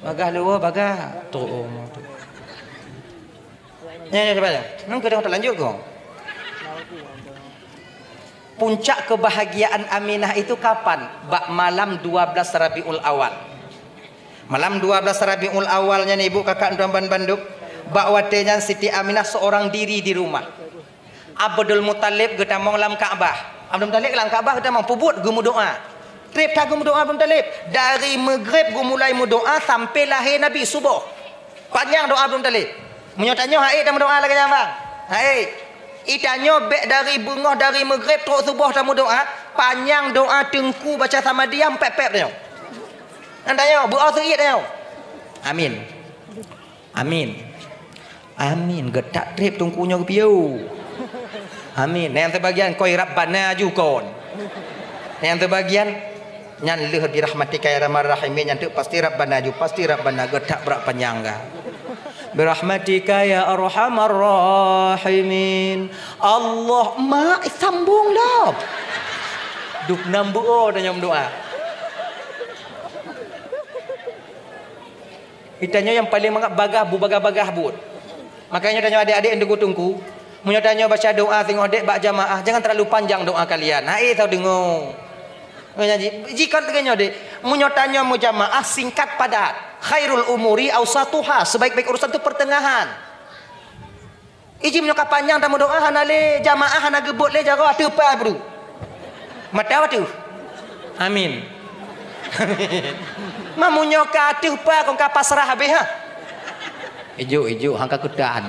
Bagah leuwo bagah. Tu. Nyan nyan cuba. Nang keudah lanjut ko. Puncak kebahagiaan Aminah itu kapan? Bak malam dua belas Rabiul Awal. Malam dua belas Rabiul Awal nyan ibu kakak tuan bandum. Bak watée nyan Siti Aminah seorang diri di rumah. Abdul Muthalib geutamong lam Ka'bah. Abdul Muthalib lam Ka'bah geutamong peubuet geumeudoá. Treb that geumeudoá Abdul Muthalib. Dari Maghrib geumulai meudoá sampai lahé Nabi suboh. Panyang doá Abdul Muthalib. Meunyoe tanyoe hai tameudoá lagée nyan bang. Hai. Itanyoe bék dari beungoh dari Maghrib trok suboh tameudoá, panyang doá teungku baca samadiyah pép-pép tanyoe. Nyan tanyoe beuoh seuiet tanyoe. Amin. Amin. Amin. Geutak treb teungku nyoe geupiôh. Amin. Nyang teubagian koi Rabbana ju kon. Nyang teubagian nyan lheueh birahmatika ya arhamar rahimin nyan teuk pasti Rabbana ju, pasti Rabbana geutak brat panyang ga. Birahmatika ya arhamar rahimin. Allah mak sambung lom. Dup nam beuo dan nyom doa. Itanyoe nyang paleng mangat bagah bu bagah-bagah buet. Makanya tanyoe adik-adik nyang teungku-teungku, Meunyoe tanyoe baca doa singoh dek bak jamaah, jangan terlalu panjang doa kalian. Hai, tau deungoe. Meunyoe ji-, jikon lagèe nyoe dek, meunyoe tanyoe meujamaah singkat padat, khairul umuri ausatuha, sebaik-baik urusan tu pertengahan. Iji meunyoe ka panyang tameudoa hana lé, jamaah hana geubeuet lé jaroe ateueh pai bru. Mata ateueh. Amin. Amin. Meunyoe ka ateueh pai kon ka pasrah habéh ha. Ijuk, ijuk, hangka keutahan.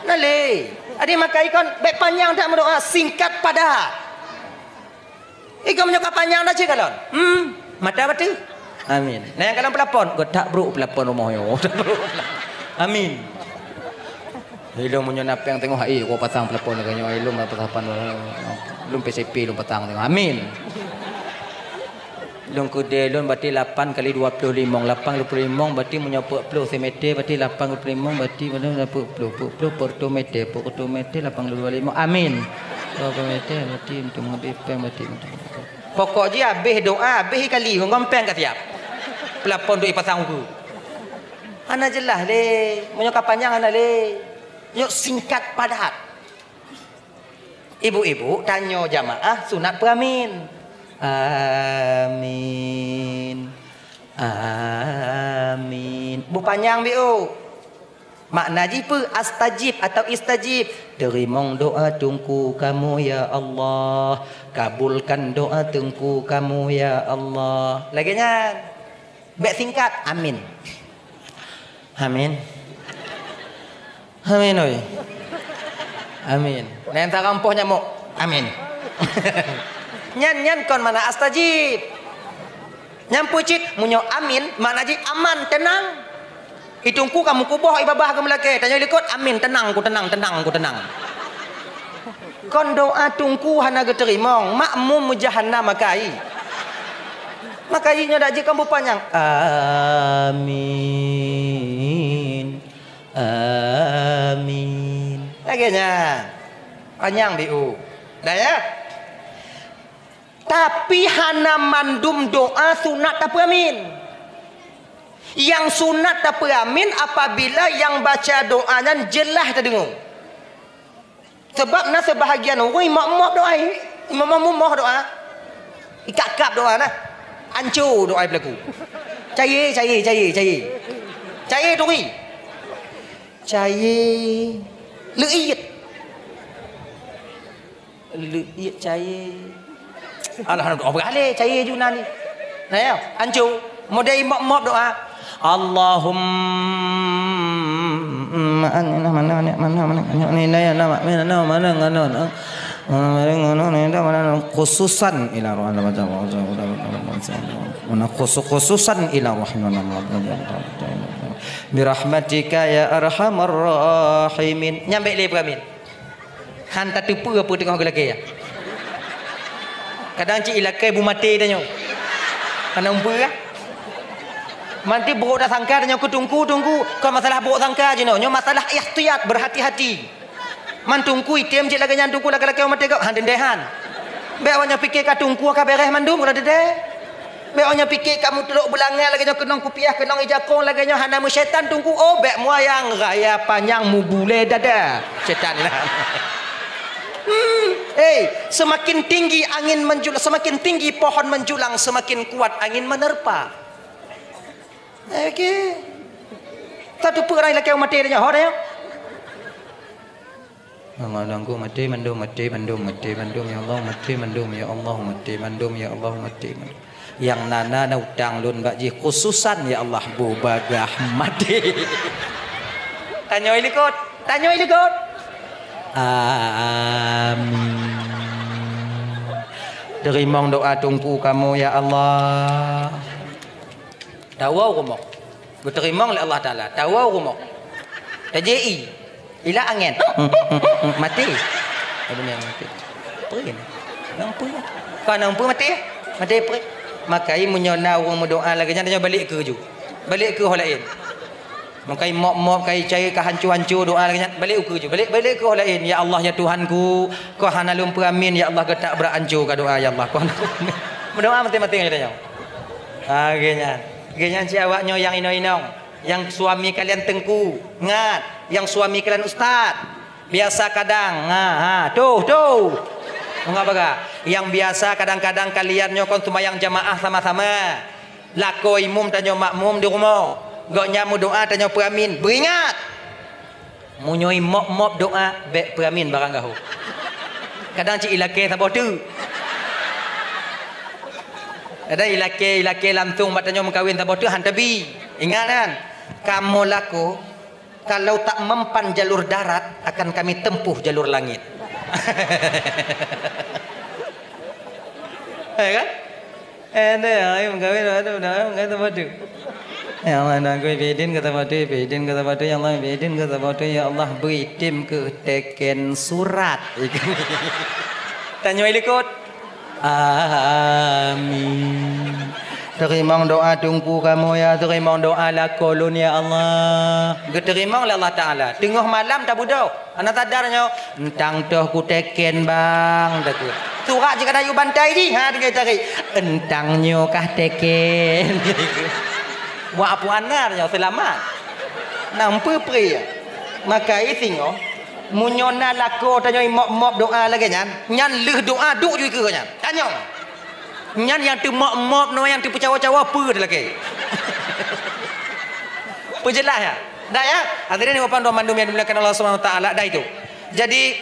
Na lé. Adi makai kon bèk panyang that meudoa, singkat padat. Iko meunyoe ka panyang dah cit kalon. Hmm, mata bateue. Amin. Nah, nyang kalon pelapon, geutak brok pelapon rumoh nyoe. Amin. Ilôn meunyoe na péng teungoh hai, gua pasang pelapon lagèe nyoe, ilôn pasang pan, ilôn P C P ilôn pasang teungoh. Amin. Lôn keudè lôn berarti lapan kali dua puluh limong. Lapan kali dua puluh limong berarti meunyoe peuet ploh simètè berarti lapan kali dua puluh limong berarti berapa ploh? Peuet ploh per satu mètè, per satu mètè lapan kali dua puluh limong. Amin. Dua puluh mètè berarti untuk menghabis péng berarti. Pokok jih habéh doa, habéh kali ngon péng ka siap. Pelapon tu ipasang ukeue. Hana jeulaih lé. Meunyoe ka panyang hana lé. Nyoe singkat padat. Ibu-ibu tanyoe jamaah sunat peuamin. Amin. Amin. Beu panyang biôh. Makna jih peue? Astajib atau istajib. Teurimong doa teungku kamoe ya Allah. Kabulkan doa teungku kamoe ya Allah. Lagèe nyan. Bèk singkat, amin. Amin. Amin, oi. Amin. Nyan tarampoh nyamok. Amin. Nyan, nyan kon makna astajib. Nyan peue cit, meunyoe amin, makna jih aman, teunang. Itungku ka meukuboh, ibabah ka meulakèe, tanyoe likot, amin, teunang, ku teunang, teunang, ku teunang. Kon doa tungku hana geuteurimong, makmum meujahanam makai. Makai nyoe dak jeuet kon beupanyang. Amin. Amin. Lagèe nyan. Panyang biôh. Dah ya? Tapi hana mandum doa sunat tapeuamin. Nyang sunat tapeuamin apabila nyang baca doa nyan jeulaih tadeungoe. Sabab na seubahagian ureueng imop-mop doa, imop-mop doa. Ikap-kap doa na. Anco doa peulaku. Caye, caye, caye, caye. Caye turi. Caye leuiet. Leuiet caye. Alah, doa berhalé caye ju na ni. Nah, ya, anco. Model imop-mop doa. Allahumma khususan ila rahman, khususan ila rahman. Birahmatika ya arhamar rahimin. Nyampe lé peuamin. Han tateupeue peue teungoh geulakèe. Kadang cit ilakèe bu maté tanyoe. Hana umpeue kan? Manti buruk tasangka tanyoe keu tungku, tungku. Kon masalah buruk sangka jinoe. Nyoe masalah ihtiyat, berhati-hati. Man tungku item cit lagèe nyan tungku lakèe-lakèe maté keu han dendeh han. Bèk awak nyoe pike ka tungku ka bèrèh mandum udah dendeh. Bèk awak nyoe pike ka meutrok beulangèt lagèe nyoe keunong kupiah, keunong ijakong lagèe nyoe hana meusyaitan tungku. Oh, bèk muayang raya panyang mubulé dada. Syaitan lah. Hmm, eh, semakin tinggi angin menjulang, semakin tinggi pohon menjulang, semakin kuat angin menerpa. Oke. Tateupeue rai lakèe maté nyoe, ho nyoe. Mangandangku maté mandum, maté mandum, maté mandum, ya Allah, maté mandum, ya Allah, maté mandum, ya Allah, maté mandum. Nyang na na utang lôn bak jih khususan, ya Allah, bubagah maté. Tanyoe likot, tanyoe likot. Amin. Teurimong doa tungku kamoe, ya Allah. Tawoe rumoh. Geuteurimong lé Allah Taala. Tawoe rumoh. Tajék i. Ila angén. Maté. Ada yang maté. Perin. Nampu. Ka nampu maté. Maté perin. Makai meunyoe na ureueng meudoa lagèe nyan, tanyoe balek keu ju. Balek keu ho laén. Makai mop-mop, kai cai ka hanco-hanco doa lagèe nyan. Balek ukeue ju. Balek, balek keu ho laén. Ya Allah, ya Tuhanku, kau hana lôn peuamin. Ya Allah, geutak brat hanco ka doa, ya Allah. Kau hana lôn peuamin. Meudoa maté-maté nyan tanyoe. Ha, lagèe nyan. Lagèe nyan cit awak nyoe nyang inong-inong, nyang suami kalian teungku, ingat, nyang suami kalian ustaz. Biasa kadang, ha, ha, tuh, tuh. Meuga-meuga. Nyang biasa kadang-kadang kalian nyoe kon seumayang jamaah sama-sama. Lakoe imum tanyoe makmum di rumoh. Gobnyan meudoa tanyoe peuamin. Beuingat! Meunyoe imop-mop doa, bék peuamin barang gaho. Kadang cit ilakée saboh teuk. Kadang ilakée, ilakée langsong bak tanyoe meukawen saboh teuk han tabi. Ingat kan? Kamoe lakoe, kalau tak mempan jalur darat, akan kami tempuh jalur langit. Ya kan? Eh, dah, ayo meukawen, aduh, dah, ayo meukawen saboh teuk. Ya Allah, dah, aku bidin keu saboh teuk, bidin keu saboh teuk, ya Allah, bidin keu saboh teuk, ya Allah, beri tim keu teken surat. Tanyoe likot. Amin. Teurimong doa teungku kamoe ya, teurimong doa lakoe lôn ya Allah. Geuteurimong lé Allah Taala. Teungoh malam tabeudôh. Hana sadar nyoe, "Eunteuk toh kuteken, Bang," takheun. Surat jih ka tayue bantai jih, ha, tinggai tarék. "Eunteuk nyoe kah teken." Wah, Apu Anar nyoe seulamat. Nang peue-peue ya. Maka isingoh, meunyoe na lakoe tanyoe imop-mop doa lagée nyan, nyan lheueh doa duek ju ikeue nyan. Tanyoe. Nyan nyang teumop-mop nyoe, nyang teupeucawa-cawa peue teuh lakée. Peujeulaih ya? Dak ya? Hadirin ibu bapak bandum nyang dimuliakan Allah Subhanahu wa taala, dah itu. Jadi,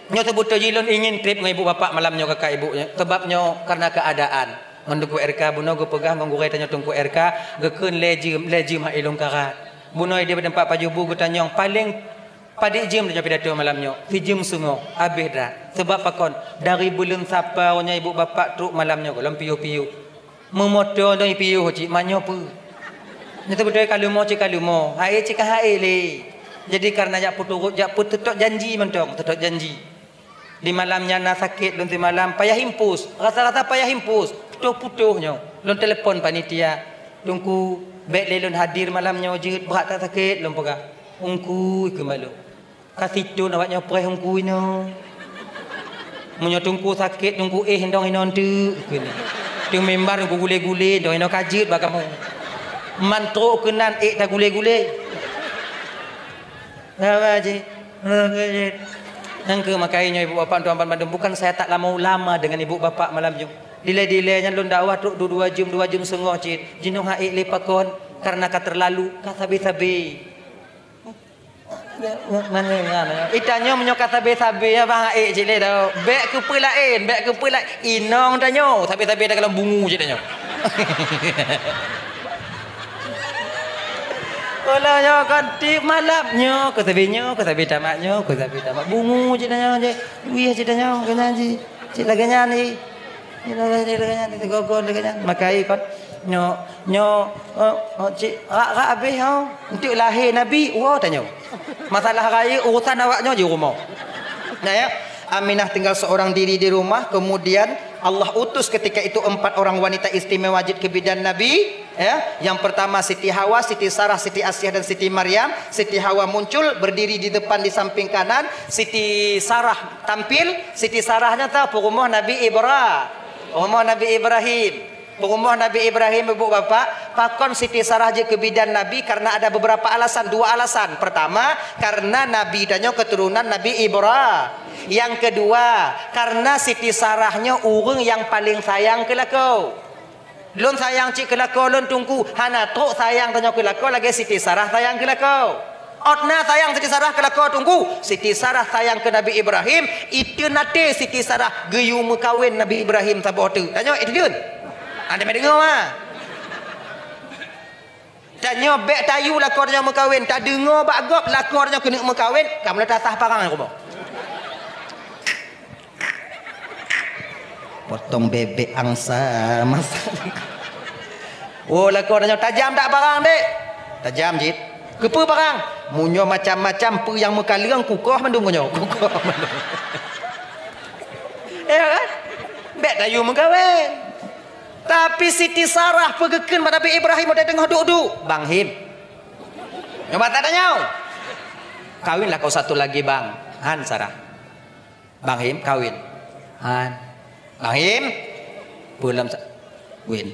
nyoe seubeutôi jih lôn ingin trip ngon ibu bapak malam nyoe, kakak ibu nyoe. Sebab nyoe karena keadaan. Ngon Teungku R K bunoe geupeugah ngon gurée tanyoe Teungku R K, geukheun lhée jeuem, lhée jeuem hai lôn kara. Bunoe di teumpat pajoh bu geutanyong paléng Padit jeuem tanyoe pidato malam nyoe? Sijeuem sungoh, habéh that. Sabab pakon? Dari buleuen Sapa nyoe ibu bapak trok malam nyoe gohlom piôh-piôh. Meumoto nyoe piôh cit, manyoe peue? Nyoe teubeutôi ka leumo cit ka leumo, haé cit ka haé lé. Jadi kareuna jak peuturot, jak peuteutôt janji mantong, teutôt janji. Di malam nyan na sakét lôn simalam, payah impus, rasa-rasa payah impus, putôh-putôh nyoe. Lôn telepon panitia, "Teungku, bék lé lôn hadir malam nyoe jeuet, brat that sakét," lôn peugah. "Teungku," kheun bak lôn. Ka sithon awak nyoe preh Teungku inoe. Meunyoe Teungku sakét, Teungku éh indong inoe eunteuk, kheun. Teumimbar Teungku gulé-gulé, indong inoe ka jeuet bak kamoe. Man trok keunan ék tagulé-gulé. Haba jih. Nyang keu makai nyoe ibu bapak tuan bandum, bukan saya tak lama ulama dengan ibu bapak malam nyoe. Dilée-dilée nyan lôn dakwah trok dua, dua jeuem, dua jeuem sungoh cit. Jinoe han ék lé pakon, kareuna ka teulalu, ka sabe-sabe. Itanyoe meunyoe ka sabe-sabe, ya, bah, ék cit lé tau. Bék keupeue laén, bék keupeue laén. Inong tanyoe, sabe-sabe takalon bungu cit tanyoe. Ulah nyoe kon tiep malam nyoe, keu sabe nyoe, keu sabe tamat nyoe, keu sabe tamat bungu cit tanyoe, cit. Wih cit tanyoe, keu nyan cit. Cit lagée nyan, ih. Cit lagée nyan, cit lagée nyan, cit lagée nyan. Makai kon. Nyoe, nyoe, oh, oh, cit, rak-rak habéh, oh. Eunteuk lahé Nabi, woe tanyoe. Masalah rayeuk urusan awak nyoe di rumoh. Nah, ya. Aminah tinggal seorang diri di rumah, kemudian Allah utus ketika itu empat orang wanita istimewa jeuet keu bidan Nabi, ya. Yang pertama Siti Hawa, Siti Sarah, Siti Asiah, dan Siti Maryam. Siti Hawa muncul, berdiri di depan, di samping kanan. Siti Sarah tampil, Siti Sarah nyan teuh peurumoh Nabi Ibra-, peurumoh Nabi Ibrahim. Peurumoh Nabi Ibrahim, ibu bapak, pakon Siti Sarah jeuet keu bidan Nabi? Karena ada beberapa alasan, dua alasan. Pertama, karena Nabi tanyoe keturunan Nabi Ibra-, yang kedua, karena Siti Sarah nyoe ureuëng nyang paleng sayang keu lakoe. Lôn sayang cit keu lakoe lôn Teungku, hana trok sayang tanyoe keu lakoe lagée Siti Sarah sayang keu lakoe. Ôt na sayang Siti Sarah keu lakoe Teungku, Siti Sarah sayang keu Nabi Ibrahim, itu nanti Siti Sarah geuyue meukawen Nabi Ibrahim saboh teuk. Tanyoe itu jeuet. Ada mai deungoe ma? Tanyoe bék tayue lakoe tanyoe meukawen, tadeungoe bak gob lakoe tanyoe keuneuk meukawen, ka mulai tasah parang rumoh. Potong bebek angsa masa. Oh, lakoe tanyoe tajam tak parang, dek? Tajam cit. Keupeue parang? Meunyoe macam-macam peue nyang meukaleueng kukoh mandum nyoe. Kukoh mandum. Ya kan? Bék tayue meukawen. Tapi Siti Sarah peugeukeun bak Nabi Ibrahim watée teungoh duek-duek, "Bang Him, nyoe bak that tanyoe. Kawinlah kau satu lagi, Bang." "Han, Sarah." "Bang Him, kawin." "Han." "Bang Him, peue lom sa-, win."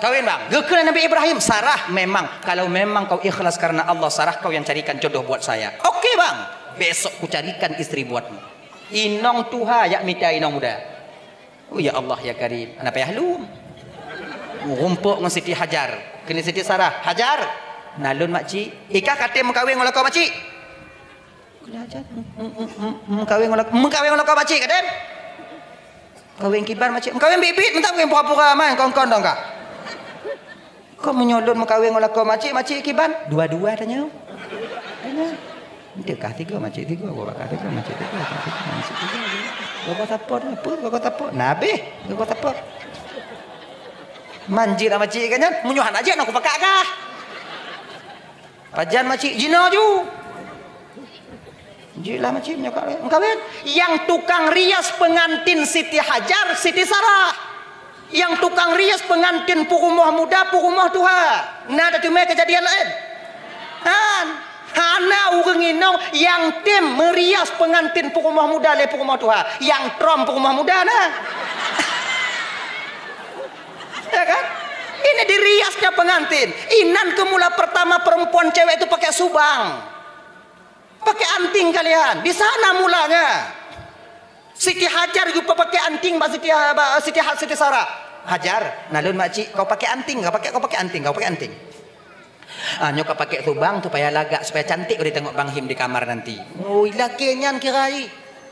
Kawin, Bang. Geukheun Nabi Ibrahim, "Sarah, memang, kalau memang kau ikhlas karena Allah, Sarah kau yang carikan jodoh buat saya." "Oke, Bang. Besok kucarikan istri buatmu." Inong tuha jak mita inong muda. "Oh, ya Allah, ya Karim, hana payah lom." Rumpok ngon Siti Hajar. Kheun Siti Sarah, "Hajar, na lôn makcik." "Ika ka tem meukawen ngon lakoe makcik?" "Kheun Hajar, m-, m-, m-, m-, meukawen ngon lakoe, meukawen ngon lakoe makcik ka tem?" "Kawén kiban makcik?" "Meukawen biet-biet, mantap kawén pura-pura man, kon-kon dong ka." "Kon meunyoe lôn meukawen ngon lakoe makcik, makcik kiban?" "Dua-dua tanyoe." Tanyoe. Ente kah tiga, makcik tiga, gua bakah tiga, makcik tiga, makcik tiga, makcik tiga. Gua sapot, apa? Gua sapot. Nah, habis. Gua sapot. Man jeuet lah makcik kan nyan. Meunyoe hana jeuet, nak kupakat kah? Pajan makcik jinoe ju. Jeuet lah makcik meunyoe ka meukawen. Nyang tukang rias pengantin Siti Hajar, Siti Sarah. Nyang tukang rias pengantin peurumoh muda, peurumoh tuha. Na tateumé keujadian laén? Han. Hana ureuëng inong nyang tem meurias pengantin peurumoh muda lé peurumoh tuha. Nyang trom peurumoh muda na. Ya kan? Ini diriasnya pengantin. Inan kemula pertama perempuan cewek itu pakai subang. Pakai anting kalian. Di sana mulanya. Siti Hajar juga pakai anting bak Siti, bak Siti, Siti Sarah. "Hajar, na lôn makcik, kau pakai anting, kau pakai, kau pakai anting, kau pakai anting." "Ah, nyoe ka pakai subang supaya lagak, supaya cantik kau ditengok Bang Him di kamar nanti." Ui, lakée nyan kirai.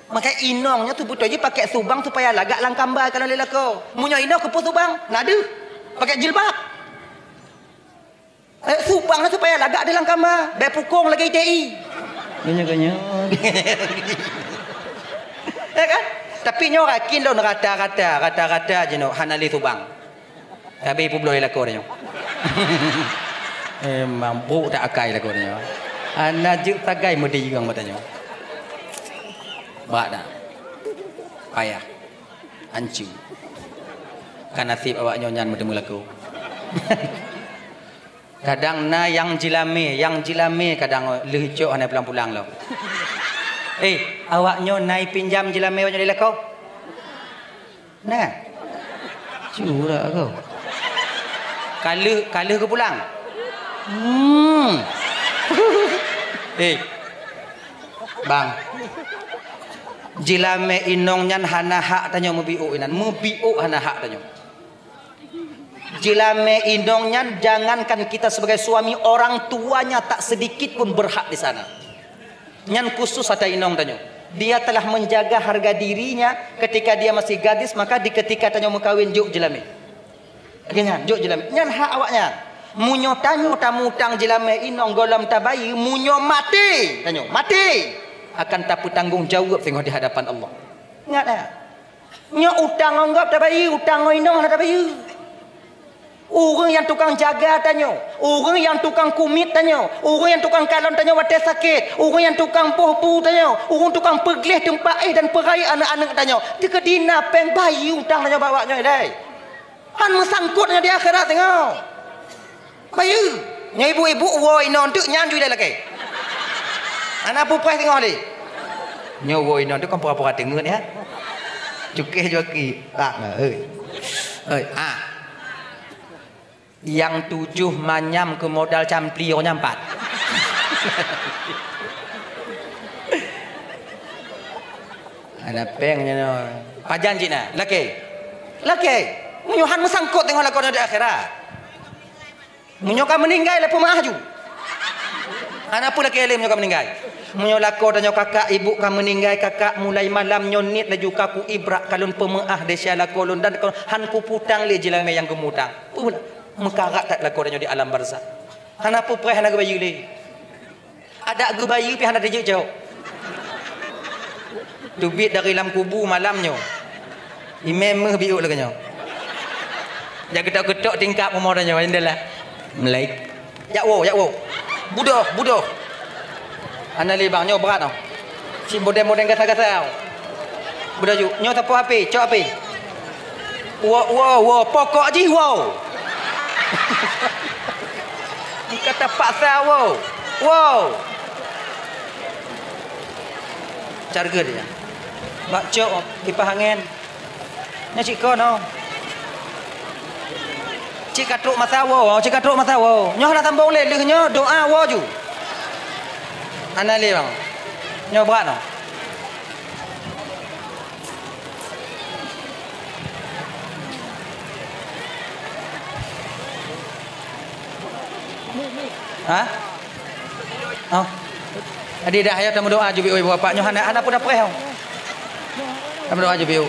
Makai inong nyoe tu beutôi jih pakai subang supaya lagak lam kamba kalau lé lakoe. Meunyoe inong keupeue subang, na deuh. Pakai jilbab. Eh, subang lah supaya lagak di lam kamba. Bèk pukong lagèe I T I. Geunyok-geunyok. Ya kan? Tapi nyoe rakin lôn rata-rata, rata-rata jinoe hana lé subang. Sabe publoe lakoe tanyoe. Eh, mabuk tak akai lakoe tanyoe. Hana jeuet sagai meudiyueng mata nyoe. Bak dah. Payah. Ancu. Kan nasib awak nyoe nyan meuteumé lakoe. Kadang na nyang jilamé, nyang jilamé kadang lheueh cok hana pulang-pulang lom. Eh, awak nyoe na ipinjam jilamé awak nyoe lé lakoe? Na. Curak aku. Ka lheueh, ka lheueh geupulang. Hmm. Eh. Bang. Jilamé inong nyan hana hak tanyoe meubiôk inan. Meubiôk hana hak tanyoe. Jilamé inong nyan, jangankan kita sebagai suami, orang tuanya tak sedikit pun berhak di sana. Nyan khusus ata inong tanyoe. Dia telah menjaga harga dirinya ketika dia masih gadis, maka di ketika tanyoe meukawen, jok jilamé. Nyan, jok jilamé. Nyan hak awaknyan. Meunyoe tanyoe tamutang jilamé inong gohlom tabayeue, meunyoe maté, tanyoe maté, akan tapeutanggong jaweueb singoh di hadapan Allah. Ingat, ya? Nyoe utang ngon gob tabayeue, utang ngon inong hana tabayeue. Ureuëng nyang tukang jaga tanyoe, ureuëng nyang tukang kumiet tanyoe, ureuëng nyang tukang kalon tanyoe watée sakét, ureuëng nyang tukang boh bu tanyoe, ureuëng tukang peugleh teumpat éh dan peurayeuk aneuëk-aneuëk tanyoe, teukeudi na péng bayeue utang tanyoe bak awaknyoe ilée. Han meusangkot nyoe di akhirat singoh. Bayeue, nyoe ibu-ibu woe inong teuk nyan ju ilée lakée. Hana peue preh singoh lé. Nyoe woe inong teuk kon pura-pura teungeut ya. Cukeh joki. Ah, hei. Hei, ah. Nyang tujoh manyam keu modal campli, nyoe nyang pat. Ada péng nyoe. Pajan cit na, lakée. Lakée. Meunyoe han meusangkot teungoh lakoe nyoe di akhirat. Meunyoe ka meuninggai, lé peumeu'ah ju. Hana peue lakée lé meunyoe ka meuninggai. Meunyoe lakoe tanyoe kakak ibu ka meuninggai, kakak mulai malam nyoe niet laju ka ku ibrak ka lôn peumeu'ah desya lakoe lôn dan han kuputang lé jilamé nyang geumutang. Peue meukarat that lakoe tanyoe di alam barzakh. Hana peue preh hana geubayeue lé. Adak geubayeue pih hana teujeuet cok. Teubiet dari lam kubu malam nyoe. Imé méuh biuk lagée nyoe. Jak geutok-geutok tingkap rumoh tanyoe, indalah. Meulaik. Jak woe, jak woe. Budoh, budoh. Hana lé bang, nyoe brat noh. Si model-model gasa-gasa. Budoh ju. Nyoe sapoh api, cok api. Wo, wo, wo, pokok jih wo. Ka tapaksa wo. Wo. Carge dia. Bak cok kipah angén. Nyan cit kon oh. Cit ka trok masa wo, cit ka trok masa wo. Nyoe hana sambong lé, lheueh nyoe doa wo ju. Hana lé bang. Nyoe brat noh. Ha? Oh. Jadi dah ya tameudoa ju biu ibu bapak nyoe hana hana pun apa ya. Tameudoa ju biu.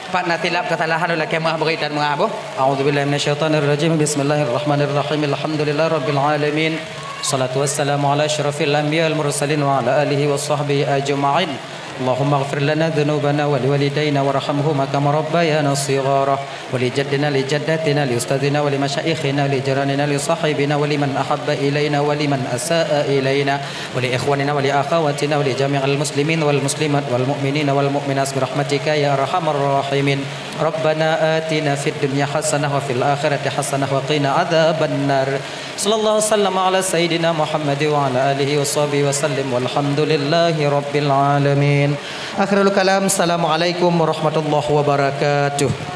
Pat na silap kesalahan ulah kemah beri dan mengah boh. A'udzubillahi minasyaitonirrajim. Bismillahirrahmanirrahim. Alhamdulillahirabbil alamin. Salatu wassalamu ala asyrafil anbiya wal mursalin wa ala alihi wa sahbihi ajma'in. Allahumma ighfir lana dzunubana wa liwalidaina warhamhuma kama rabbayana shighara. Wa li jaddina li jaddatina li ustadzina wa li masyaikhina li jiranina li sahibina wa liman ahabba ilaina wa liman asaa ilaina wa li ikhwanina wa li akhawatina wa li jami'il muslimin wal muslimat wal mu'minina wal mu'minat bi rahmatika ya arhamar rahimin. Rabbana atina fid dunya hasanah wa fil akhirati hasanah wa qina adzabannar. Sallallahu wasallam ala sayyidina Muhammad wa ala alihi wa sahbihi wa sallim walhamdulillahi rabbil alamin. Akhirul kalam, assalamualaikum warahmatullahi wabarakatuh.